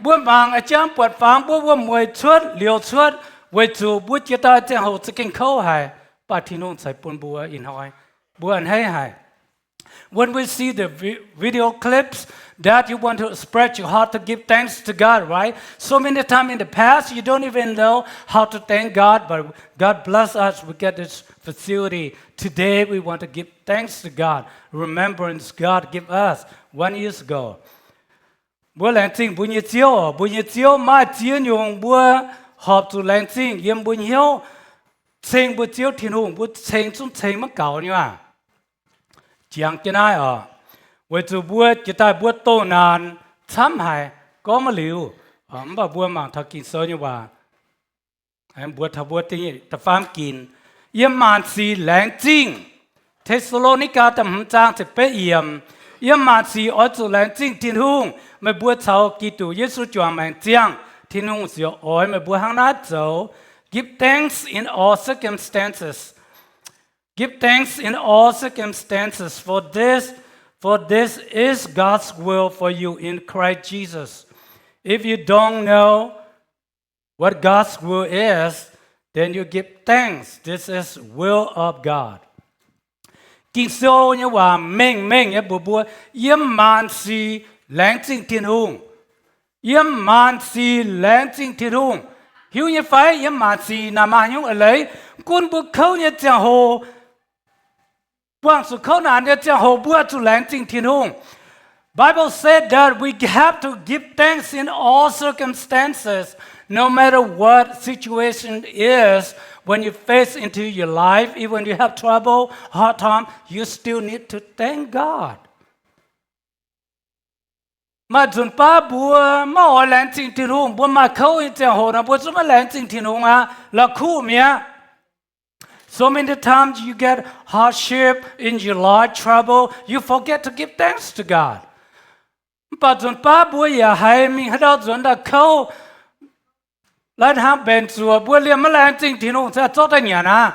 Mbuo mangc a'jang buatc fangx mbuo wuom-mueic cuotv, liouc cuotv, weic zuqc mbuo jiex daaih ziangh hoc za'gengh kouv haic, mv baac Tin-Hungh ceix bun mbuo ih hnoi, mbuo a'hneiv haic. When we see the vi-, video clips that you want to express your heart to give thanks to God, right? So many times in the past, you don't even know how to thank God, but God bless us. We get this facility. Today, we want to give thanks to God. Remembrance God give us one years ago. Mbuo laengz zingh mbuo nyei Ziouv, mbuo nyei Ziouv maaih ziex nyungc mbuo horpc zuqc laengz zingh yiem mbuo hnyouv. Ceng mbuo Ziouv Tin-Hungh, mbuo ceng zungv ceng maiv gaux nyei aac. Jangx jienv naaiv oc, weic zuqc mbuo jiex daaih mbuo doh naanc camv haic, gorngv maiv liuz, mv baac mbuo mangc taux Ging-Sou nyei waac. Mbuo taux mbuo da'faam ginc, yiem maanc sic laengz zingh. Te^saa^lo^ni^gaa da'hmz zaang ziepc betv yiemc, yiem maanc sic oix zuqc laengz zingh Tin-Hungh. Meih mbuo caux Giduc Yesu juangc maengc ziangh, Tin-Hungh ziouc oix meih mbuo hnangv naaiv zoux. Give thanks in all circumstances. Give thanks in all circumstances, for this, for this is God's will for you in Christ Jesus. If you don't know what God's will is, then you give thanks. This is will of God. Ging-Sou nyei waac mengh mengh nyei mbuox mbuo, yiem maanc sic laengz zingh Tin-Hungh. Yiem maanc sic laengz zingh Tin-Hungh. Hiuv nyei fai? Yiem maanc sic naaic maaih nyungc eix leiz. Gunv mbuo kouv nyei ziangh hoc, buangh zuqc kouv naanc nyei ziangh hoc, mbuo zuqc laengz zingh Tin-Hungh. Bible said that we have to give thanks in all circumstances, no matter what situation is. When you face into your life, even you have trouble, hard time, you still need to thank God. Maaih nzunc baav mbuo maiv oix laengz zingh Tin-Hungh. Mbuo maaih kouv nyei ziangh hoc nor, mbuo zungv maiv laengz zingh Tin-Hungh aqv, la'kuqv mi'aqv. So many times you get hardship in your life, trouble, you forget to give thanks to God. Mv baac nzunc baav mbuo yaac haiz mingh haaix ndau nzuonx daaih kouv, lai hnangv mbenc zuoqc, mbuo liemh maiv laengz zingh Tin-Hungh, se zorqv daaih nyanc aqv.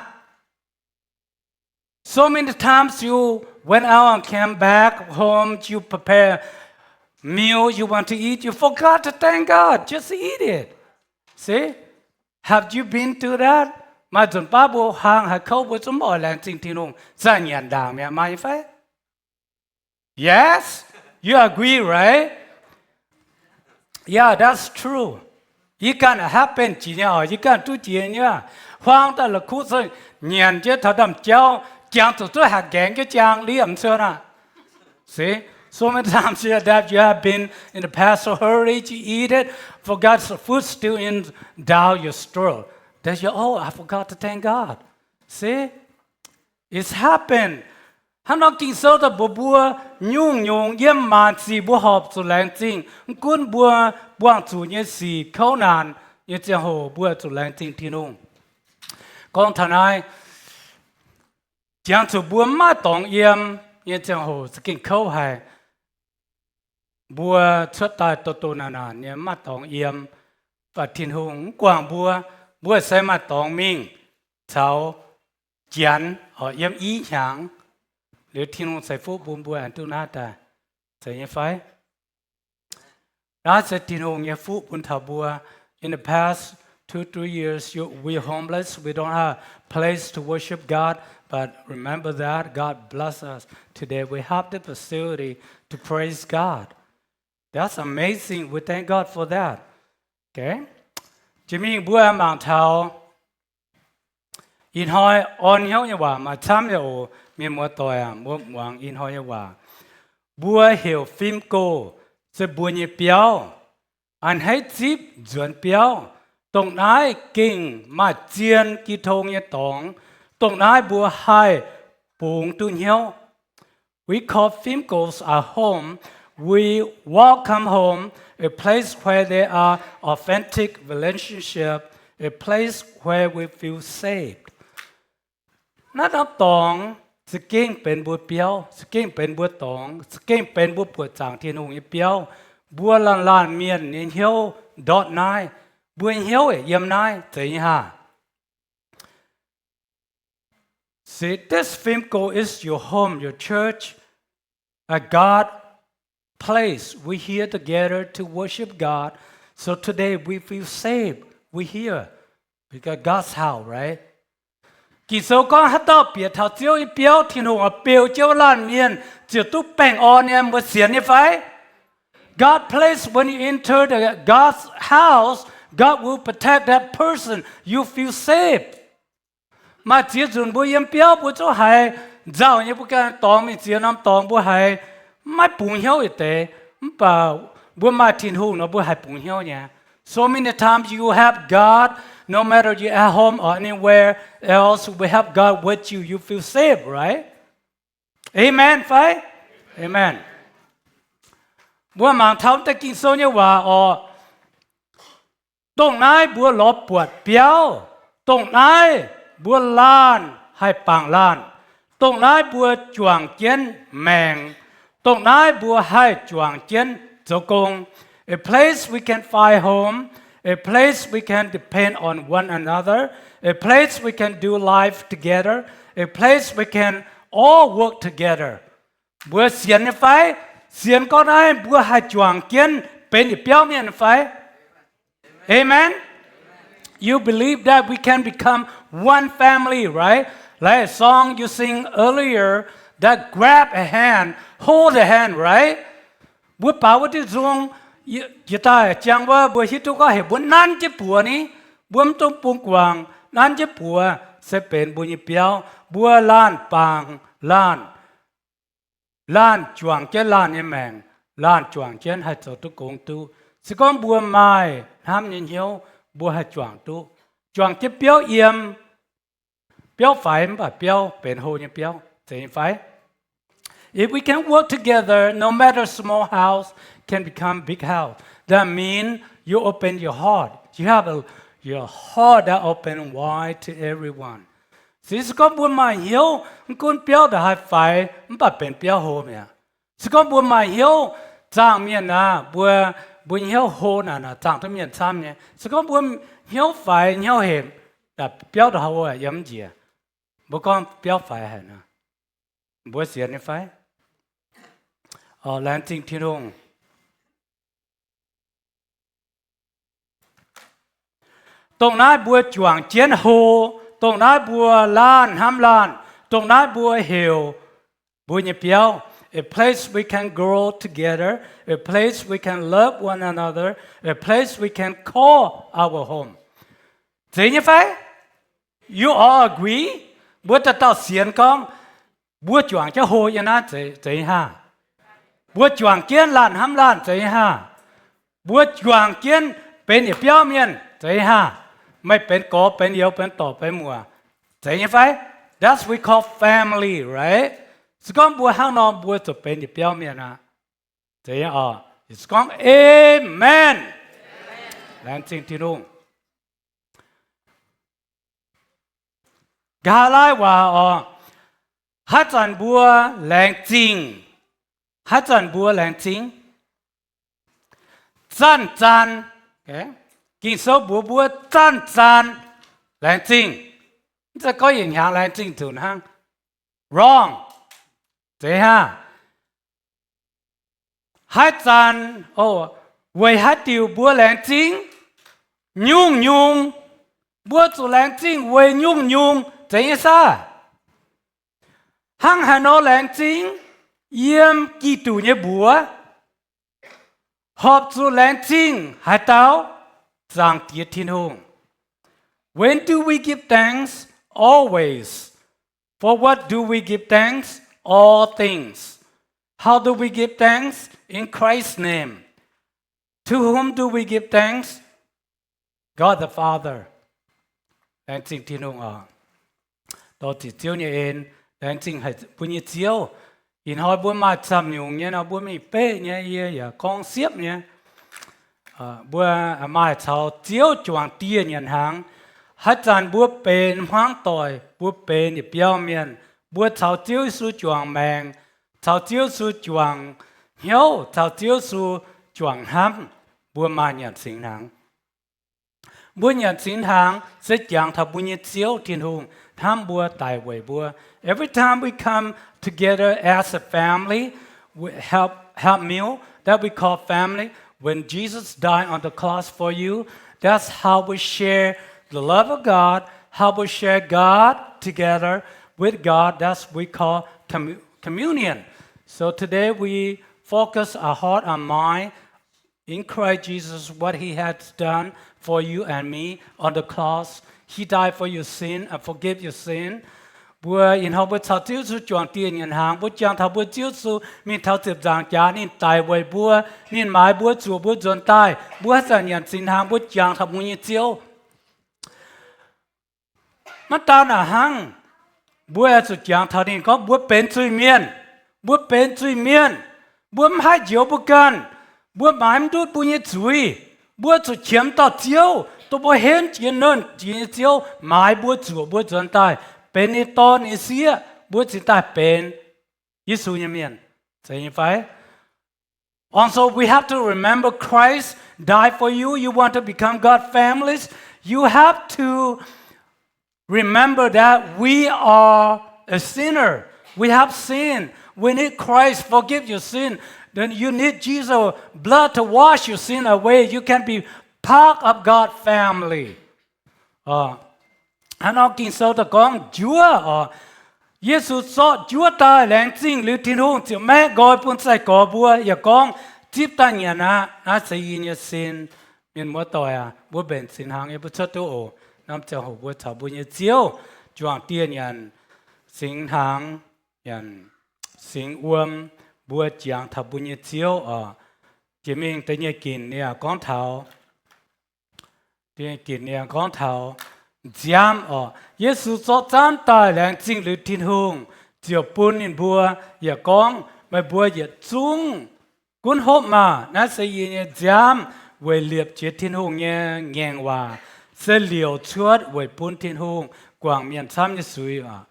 So many times you went out and came back home, you prepare meal you want to eat, you forgot to thank God. Just eat it. See? Have you been through that? Maaih nzunc baav mbuo hlang haiz kouv, mbuo zungv maiv oix laengz zingh Tin-Hungh, zaah nyanc ndaangc mi'aqv, maaih nyei fai? Yes? You agree, right? Yeah, that's true. Yie ganh happen jiex nyei oc. Yie ganh duqv jiex nyei. Huaang daaih la'kuqv se nyanc jienv taux ndaamv jauv, jangx zuqc duqv hatc nqaengx jienv jaang liemh cuotv aqv. See? So many times that you have been in the past so hurry to eat it, forgot the food still in down your throat. Then you, "Oh, I forgot to thank God." See? It's happened. Hnangv nor Ging-Sou daaih mbuox mbuo, nyungc-nyungc yiem maanc sic mbuo horpc zuqc laengz zingh. Mv gunv mbuo buangh zuqc nyei sic kouv naanc nyei ziangh hoc, mbuo zuqc laengz zingh Tin-Hungh. Gorngv taux naaiv, jangx zuqc mbuo maiv maaih dorngx yiem nyei ziangh hoc za'gengh kouv haic. Mbuo cuotv daaih doh doh naanc naanc nyei, maiv maaih dorngx yiem, mv baac Tin-Hungh mv guangc mbuo. Mbuo se maaih dorngx mingh caux Janx oc, yiem i hnyangx liuz Tin-Hungh ceix fuqv bun mbuo aengx duqv naaiv daaih. Zeiz nyei fai? Naaiv se Tin-Hungh nyei fuqv bun taux mbuo. In the past two, three years, you, we homeless, we don't have place to worship God, but remember that God bless us. Today we have the facility to praise God. That's amazing. We thank God for that. Okay? Jiex mingh mbuo mangc taux ih hnoi orn hnyouv nyei waac maaih camv nyei oc. Mienh muoz-doic aac, mbuo muangx ih hnoi nyei waac. Mbuo heuc Fim Go se mbuo nyei biauv, a'hneiv zipv nzuonx biauv. Dongh naaiv gengh maaih zien gi tong nyei dorngx. Dongh naaiv mbuo haih bungx duqv hnyouv. We call Fim Go's our home. We welcome home, a place where there are authentic relationship, a place where we feel safe. Naaiv norm dorngx za'gengh benx mbuo biauv, za'gengh benx mbuo dorngx, za'gengh benx mbuo buoqc zaangc Tin-Hungh nyei biauv. Mbuo laanh laanh mienh nyei hnyouv ndortv naaiv. Mbuo hnyouv yiem naaiv zeiz nyei haah? See, this Fim Go is your home, your church, a God place. We here together to worship God. So today we feel safe. We here because God's house, right? Ging-Sou gorngv haaix dauh bieqc taux Ziouv nyei biauv, Tin-Hungh oix beu jienv wuov laanh mienh ziouc duqv baengh orn nyei. Mbuo sienx nyei fai? God place, when you enter the God's house, God will protect that person. You feel safe. Maaih ziex nzunc mbuo yiem biauv mbuo zungv haiz nzauh nyei, mbuo ganh dorngx mingh ziex norm dorngx mbuo haiz maiv bungx hnyouv yietc deix. Mv baac mbuo maaih Tin-Hungh nor mbuo haih bungx hnyouv nyei. So many times you have God, no matter you at home or anywhere else, we have God with you, you feel safe, right? Amen fai? Amen. Mbuo mangc taux deix Ging-Sou nyei waac oc. Dongh naaiv mbuo lorz buatc biauv. Dongh naaiv mbuo laanh haih bangc laanh. Dongh naaiv mbuo juangc jienv maengc. Dongh naaiv mbuo haih juangc jienv zoux gong. A place we can find home, a place we can depend on one another, a place we can do life together, a place we can all work together. Mbuo sienx nyei fai? Sienx gorngv naaiv mbuo haih juangc jienv benx yietc biauv mienh fai? Amen. You believe that we can become one family, right? Like a song you sing earlier, that grab a hand, hold a hand, right? Mbuo baaux wuov diuh nzung, jiex daaih jangx wuov, mbuo hiuv duqv gorngv heuc mbuo nanv jienv buoz ni. Mbuo mv dungx bungx guangc. Nanv jienv buoz se benx mbuo nyei biauv. Mbuo laanh bangc laanh, laanh juangc jienv laanh nyei maengc, laanh juangc jienv haih zoux duqv gong duqv. Se gorngv mbuo maaih hnamv nyei hnyouv, mbuo haih juangc duqv. Juangc jienv biauv yiem, biauv faix mv baac biauv benx hlo nyei biauv. Zeiz nyei fai? If we can work together, no matter small house can become big house. That means you open your heart. You have a, your heart that open wide to everyone. Se gorngv mbuo maaih hnyouv, mv gunv biauv ndongc haaix faix, mv baac benx biauv hlo mi'aqv. Se gorngv mbuo maaih hnyouv, zaangh mienh naaic, mbuo, mbuo hnyouv hlo naaic, naaic zaangh duqv mienh camv nyei. Se gorngv mbuo hnyouv faix, hnyouv hepc, biauv ndongc haaix yiem mv njiec. Mbuo gorngv biauv faix haic nor, mbuo sienx nyei fai? Laengz zingh Tin-Hungh. Dongh naaiv mbuo juangc jienv hlo, dongh naaiv mbuo laanh hnamv laanh, dongh naaiv mbuo heuc mbuo nyei biauv, a place we can grow together, a place we can love one another, a place we can call our home. Zeiz nyei fai? You all agree? Mbuo dauh dauh sienx gorngv, mbuo juangc jienv hlo yiem naaiv zeiz, zeiz nyei haah? Mbuo juangc jienv laanh hnamv laanh zeiz nyei haah? Mbuo juangc jienv benx yietc biauv mienh zeiz nyei haah? Meih benx gorx benx youz benx dorc benx muoc zeiz nyei fai? That's we call family, right? Se gorngv mbuo hnangv nor, mbuo zuqc benx yietc biauv mienh aqv. Zeiz nyei oc. Se gorngv amen. Laengz zingh Tin-Hungh. Nqa'haav laaiv waac oc. Haaix zanc mbuo laengz zingh? Haaix zanc mbuo laengz zingh? Zanc-zanc. Ging-Sou mbuox mbuo zanc-zanc laengz zingh. Mv zeiz gorngv yietc hnyangx laengz zingh zuqc hnangv. Wrong. Zeiz haah? Haaix zanc, o, weic haaix diuc mbuo laengz zingh? Nyungc-nyungc. Mbuo zuqc laengz zingh weic nyungc-nyungc. Zeiz nyei saah? Hnangv haaix nor laengz zingh? Yiem Giduc nyei mbuox horpc zuqc laengz zingh haaix dauh? Zaangc Diex Tin-Hungh. When do we give thanks? Always. For what do we give thanks? All things. How do we give thanks? In Christ's name. To whom do we give thanks? God the Father. Laengz zingh Tin-Hungh oc. Dor ziqc Ziouv nyei en, laengz zingh haic mbuo nyei Ziouv. Ih hnoi mbuo maaih camv nyungc nyei nor, mbuo mingh beqv nyei, yie yaac gorngv siepv nyei. Mbuo maaih caux Ziouv juangc dieh nyanc hnaangx. Haaix zanc mbuo benx hmuangv doic, mbuo benx yietc biauv mienh, mbuo caux Ziouv Yesu juangc maengc, caux Ziouv Yesu juangc hnyouv, caux Ziouv Yesu juangc hnamv, mbuo maaih nyanc singx hnaangx. Mbuo nyanc singx hnaangx se jangx taux mbuo nyei Ziouv Tin-Hungh hnamv mbuo, daic weic mbuo. Every time we come together as a family, we have, have meal that we call family. When Jesus died on the cross for you, that's how we share the love of God, how we share God together with God. That's we call commu-, communion. So today we focus our heart and mind in Christ Jesus, what he has done for you and me on the cross. He died for your sin and forgive your sin. Mbuo ih hnoi mbuo caux Ziouv Yesu juangc dieh nyanc hnaangx, mbuo jangx taux mbuo Ziouv Yesu mingh taux ziepc nzaangc jaax, ninh daic weic mbuo, ninh maaiz mbuo, zuoqc mbuo nzuonx daaih. Mbuo haaix zanc nyanc singx hnaangx, mbuo jangx taux mbuo nyei Ziouv. Maiv daan a'hnangv, mbuo yaac zuqc jangx taux ninh gorngv mbuo benx zuiz-mienh. Mbuo benx zuiz-mienh. Mbuo mv haih njoux mbuo ganh. Mbuo maaiz mv ndutv mbuo nyei zuiz. Mbuo zuqc qiemx dauh Ziouv, dongh mbuo henv jiex nernh jiex nyei Ziouv, maaiz mbuo, zuoqc mbuo nzuonx daaih benx ninh dorn nyei sieqv, mbuo cingx daaih benx Yesu nyei mienh. Zeiz nyei fai? Also, we have to remember Christ died for you. You want to become God's families? You have to remember that we are a sinner. We have sin. We need Christ forgive your sin. Then you need Jesus' blood to wash your sin away. You can be part of God's family. Hnangv nor Ging-Sou daaih gorngv njuov oc, Yesu zorqv njuov daaih laengz zingh liuz, Tin-Hungh ziouc maeqv nqoi bun sai-gorx mbuo, yaac gorngv, zipv daaih nyanc aqv. Naaiv se yie nyei sin, Mienh muoz-doic aac, mbuo mbenc singx hnaangx nyei mbuo cuotv duqv oc. Norm ziangh hoc mbuo caux mbuo nyei Ziouv juangc dieh nyanc singx hnaangx, nyanc singx wuom, mbuo jangx taux mbuo nyei Ziouv oc. Jiex mingh da'nyeic ginc ninh gorngv taux, da'nyeic ginc ninh gorngv taux nziaamv oc. Yesu zorqv zaamv daaih laengz zingh liuz Tin-Hungh, ziouc bun ninh mbuo, yaac gorngv, meih mbuo yietc zungv gunv hopv maah! Naaiv se yie nyei nziaamv, weic liepc jiez Tin-Hungh nyei ngaengc waac, se liouc cuotv weic bun Tin-Hungh guangc mienh camv nyei zuiz oc.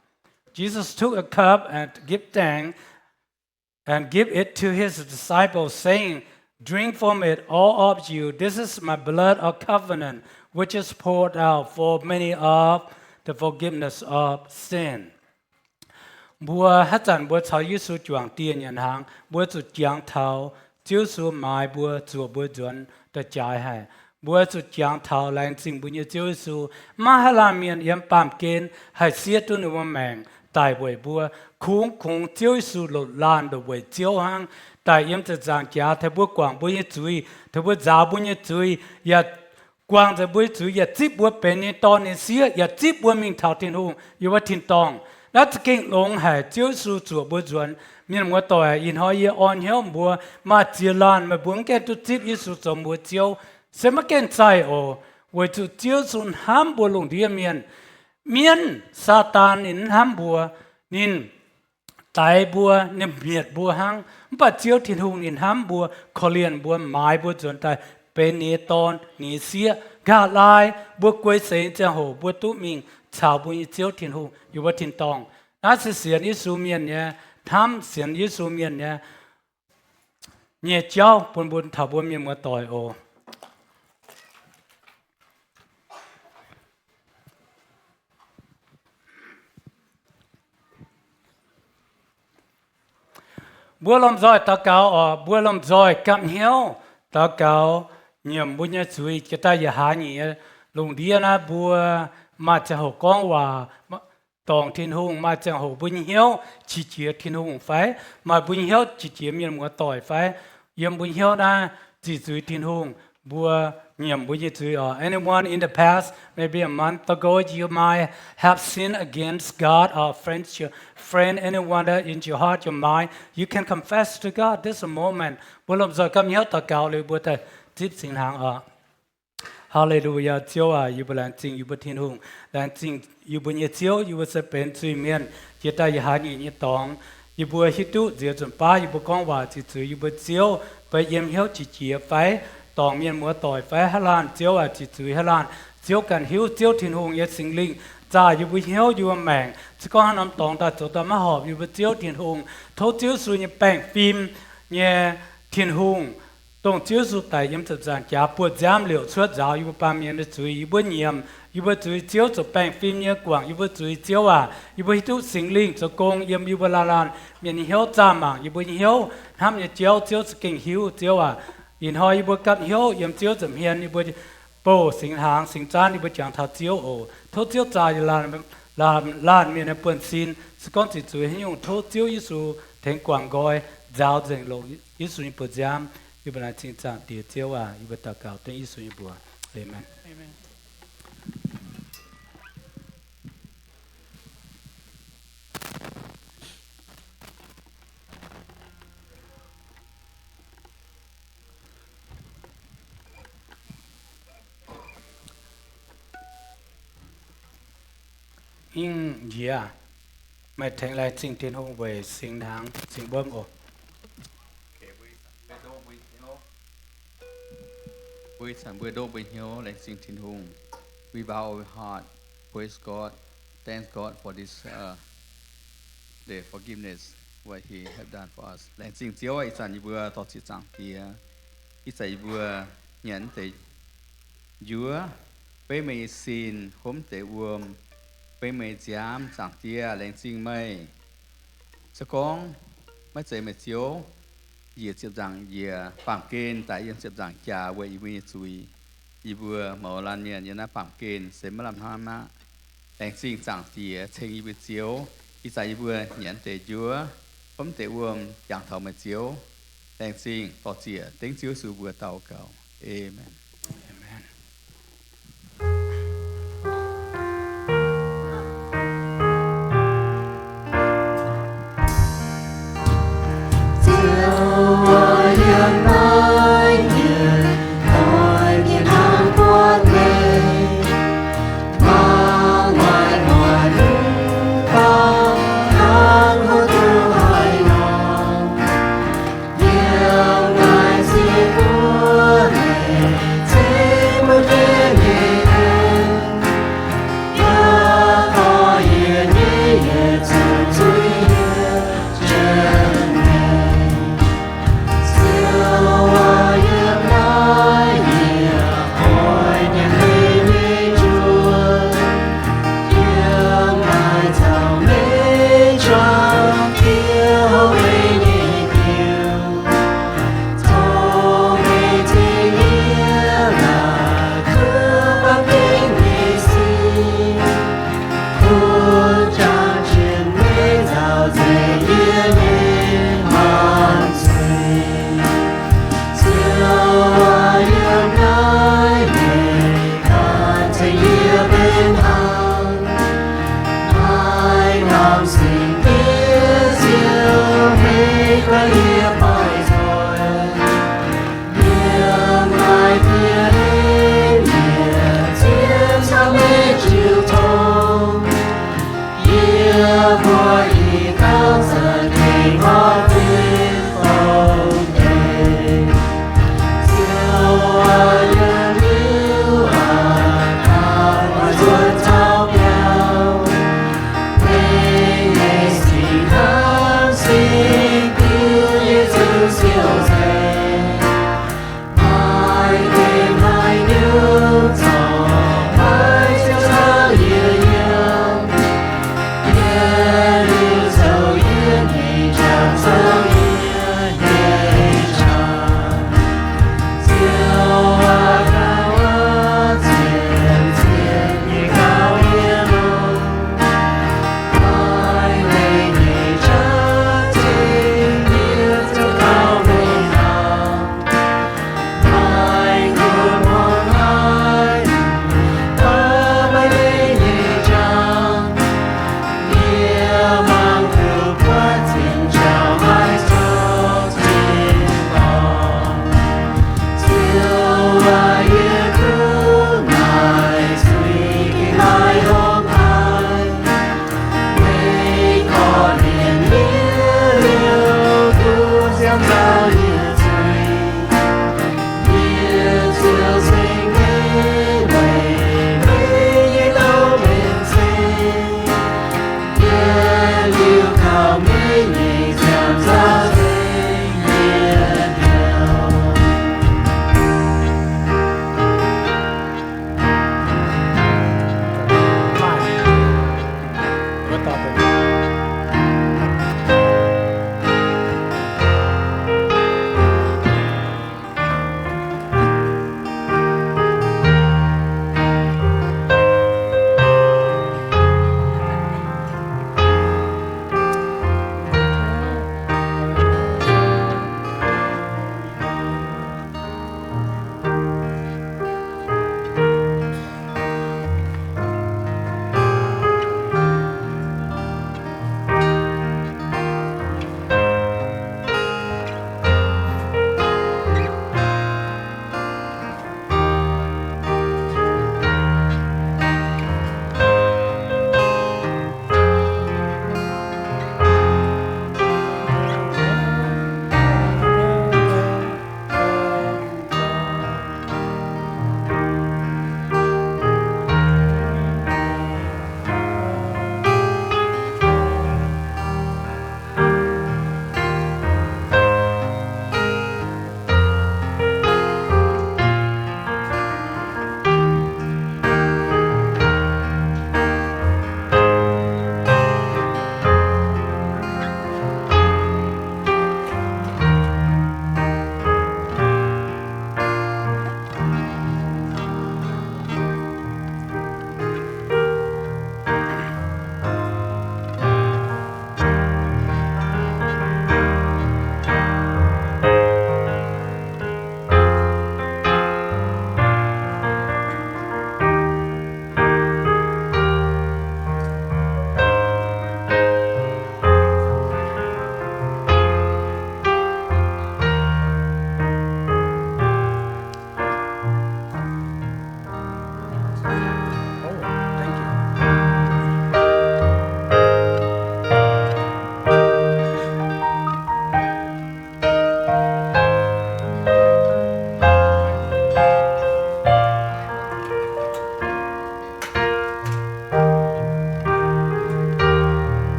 Jesus took a cup and give thanks and give it to his disciples, saying, Drink from it, all of you. This is my blood of covenant, which is poured out for many of the forgiveness of sin. Mbuo haaix zanc mbuo caux Yesu juangc dieh nyanc hnaangx, mbuo zuqc jangx taux Ziouv Yesu maaiz mbuo, zuoqc mbuo nzuonx da'jaaix haic. Mbuo zuqc jangx taux laengz zingh mbuo nyei Ziouv Yesu. Maiv maaih haaix laanh mienh yiem baamh gen haih siev duqv ninh mbuo maengc daic weic mbuo. Kungx, kungx Ziouv Yesu longc laanh ndoqc weic Ziouv hnangv daic yiem ziepc nzaangc jaax tengx mbuo guangc mbuo nyei zuiz, tengx mbuo nzaaux mbuo nyei zuiz, yaac guangc nzengc mbuo nyei zuiz, yaac zipv mbuo benx ninh nyei dorn nyei sieqv, yaac zipv mbuo mingh taux Tin-Hungh yiem wuov tin-dorngh. Naaiv za'gengh longx haic. Ziouv Yesu zuoqc mbuo nzuonx. Mienh muoz-doic, ih hnoi yie orn hnyouv mbuo, maaih ziex laanh meih mbuo mv gaengh duqv zipv Yesu zoux mbuo Ziouv, se maiv gaengh zeih oc. Weic zuqc Ziouv Yesu hnamv mbuo lungh ndiev mienh. Mienv, Saadaan, ninh mv hnamv mbuo. Ninh daix mbuo, ninh mietc mbuo hnangv. Mv baac Ziouv Tin-Hungh ninh hnamv mbuo, korv-lienh mbuo, maaiz mbuo nzuonx daaih benx ninh nyei dorn, ninh nyei sieqv. Nqa'haav laai mbuo guei seix nyei ziangh hoc mbuo duqv mingh caux mbuo nyei Ziouv Tin-Hungh yiem wuov tin-dorngh. Naaiv se sienx Yesu mienh nyei hnamv, sienx Yesu mienh nyei nyei jauv bun mbuo taux mbuo mienh muoz-doic oc. Mbuo lomh nzoih daux gaux oc. Mbuo lomh nzoih gapv hnyouv daux gaux nyiemc mbuo nyei zuiz. Jiex daaih yietc hlaax nyeic nyei lungh ndiev naaiv mbuo maaih ziangh hoc gorngv waac dorngc Tin-Hungh, maaih ziangh hoc mbuo nyei hnyouv qiex jiez Tin-Hungh fai maaih mbuo nyei hnyouv qiex jiez mienh muoz-doic fai yiem mbuo hnyouv naaiv ziqc zuiz Tin-Hungh, mbuo nyiemc mbuo nyei zuiz oc. Anyone in the past, maybe a month ago, you might have sinned against God or friends, your friend, anyone that in your heart, your mind, you can confess to God. This is a moment. Mbuo lomh nzoih gapv hnyouv daux gaux liuz mbuo daaih zipv singx hnaangx oc. Haa^le^lu^yaa. Ziouv aac, yie mbuo laengz zingh yie mbuo Tin-Hungh, laengz zingh yie mbuo nyei Ziouv. Yie mbuo se benx zuiz-mienh jiex daaih yietc hlaax nyeic nyei dorngx. Yie mbuo hiuv duqv nziex nzunc baav yie mbuo gorngv waac ziqc zuiz yie mbuo Ziouv, mbuo yiem hnyouv qiex jiez fai dorngc mienh muoz-doic fai haaix laanh, Ziouv aac, ziqc zuiz haaix laanh, Ziouv ganh hiuv. Ziouv Tin-Hungh nyei Singx Lingh zaah yie mbuo hnyouv yie mbuo maengc. Se gorngv haaix norm dorngx daaih zoux daaih maiv horpc, yie mbuo Ziouv Tin-Hungh, tov Ziouv Yesu nyei baengh fim nyei Tin-Hungh, dongh Ziouv Yesu daic yiem ziepc nzaangc jaax buoz-nziaamv liouc cuotv nzaaux yie mbuo baamh mienh nyei zuiz. Yie mbuo nyiemc yie mbuo zuiz, Ziouv ziouc baengh fim nyei guangc yie mbuo zuiz. Ziouv aac, yie mbuo hiuv duqv Singx Lingh zoux gong yiem yie mbuo laanh laanh mienh nyei hnyouv, zaah mangc yie mbuo nyei hnyouv. Hnamv nyei Ziouv, Ziouv za'gengh hiuv. Ziouv aac, ih hnoi yie mbuo gapv hnyouv yiem Ziouv nza'hmien, yie mbuo bouh singx hnaangx singx zaanv, yie mbuo jangx taux Ziouv oc. Tov Ziouv zaah laanh laanh mienh nyei buonv-sin. Se gorngv ziqc zuiz haaix nyungc, tov Ziouv Yesu tengx guangc nqoi nzaaux nzengc longc Yesu nyei buoz-nziaamv. Yie mbuo laengz zingh Zaangc Diex Ziouv aac. Yie mbuo daux gaux dengv Yesu nyei mbuox. Aamen. Hingh njiec, meih tengx laengz zingh Tin-Hungh weic singx hnaangx singx wuom oc. Mbuo ih zanc mbuo ndoqv mbuo hnyouv laengz zingh Tin-Hungh. We bow our heart, praise God, thank God for this, uh, the forgiveness what He have done for us. Laengz zingh Ziouv, ih zanc yie mbuo dor-ziec Zaangc Diex, ih zanc yie mbuo nyanc deix njuov, beiv meih nyei sin, hopv deix wuom, beiv meih nyei nziaamv. Zaangc Diex, laengz zingh meih. Se gorngv maiv zeiz meih Ziouv, njiec ziepc nzaangc njiec baamh gen daaih yiem ziepc nzaangc jaax weic yie mbuo nyei zuiz, yie mbuo mouz laanh mienh yiem naaiv baamh gen se maiv lamh hnamv aqv. Laengz zingh Zaangc Diex ceng yie mbuo Ziouv. Ih zanc yie mbuo nyanc deix njuov, hopv deix wuom, jangx taux meih Ziouv. Laengz zingh, dor-ziec dengv Ziouv Yesu mbuox daux gaux. Aamen. Singx Diex Ziouv, meih guai yie maiv nzoih, yie maaih dieh leiz mietc zien caux meih jiu tong. Yie mbuo ih dauh zanc gengh horpc duqv dongh deix. Ziouv aac, yiem liuz aac, daaih oix zuqc taux biauv. Meih nyei singx hnamv singx diuv yie ziouc siou nzengc. Maaih deix maaih nyungc zorc maiv ziouc caux yie yiem. Yie liuz zoux yie nyei jangx, zoux yie nyei qangx. Ziouv aac, gauh aqv, zien zien nyei gauh yie longx. Maaih leiz nyei qaqv tengx yie ziouc gauh meih nangh. Maaih nqox muangx haaix, maaih leiz nyei qangx. Yie mangc duqv buatc cing-njaaux maiv zoux tin-dorngh. Ziouv aac, yie kuv naaic zuiz gengh maiv hopv haic. Meih korv-lienh yie liuz, duqv siemv nzauh yie zuiz. Yie ziouc ceng meih, meih nyei douc benx cing. Yie liuz kaux meih nyei ziangh nzauh ceng yie liuz.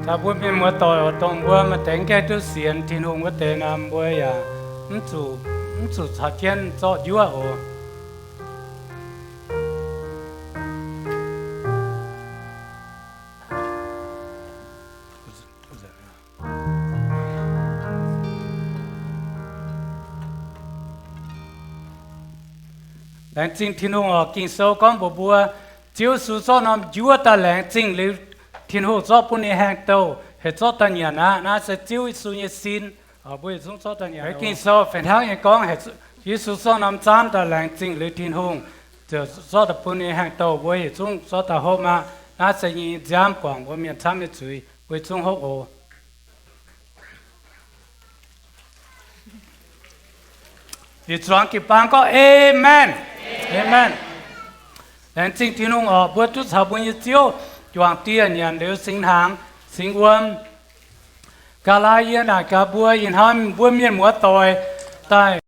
Caux mbuo mienh muoz-doic oc, dongh mbuo maaih deix gaengh duqv sienx Tin-Hungh wuov deix nor, mbuo yaac mv zuqc, mv zuqc caux jienv zorqv njuov oc. Laengz zingh Tin-Hungh oc. Ging-Sou gorngv mbuox mbuo, Ziouv Yesu zorqv norm njuov daaih laengz zingh liuz, Tin-Hungh zorqv bun ninh haengh douh. haih zorqv daaih nyanc aqv. Naaiv se Ziouv Yesu nyei sin. Mbuo yietc zungv zorqv daaih nyanc. Ging-Sou fih hnangv nyei gorngv, Yesu zorqv norm zaanv daaih laengz zingh liuz Tin-Hungh, ziouc zorqv daaih bun ninh haengh douh. Mbuo yietc zungv zorqv daaih hopv aqv. Naaiv se yie nyei nziaamv guangc mbuo mienh camv nyei zuiz. Mbuo yietc zungv hopv oc. Yietc zuangx jiu-baang gorngv, Aamen. Aamen. Laengz zingh Tin-Hungh oc. Mbuo duqv caux mbuo nyei Ziouv juangc dieh nyanc liuz singx hnaangx singx wuom. Ga'laa yie naaic gaax mbuo, ih hnoi mbuo mienh muoz-doic daaih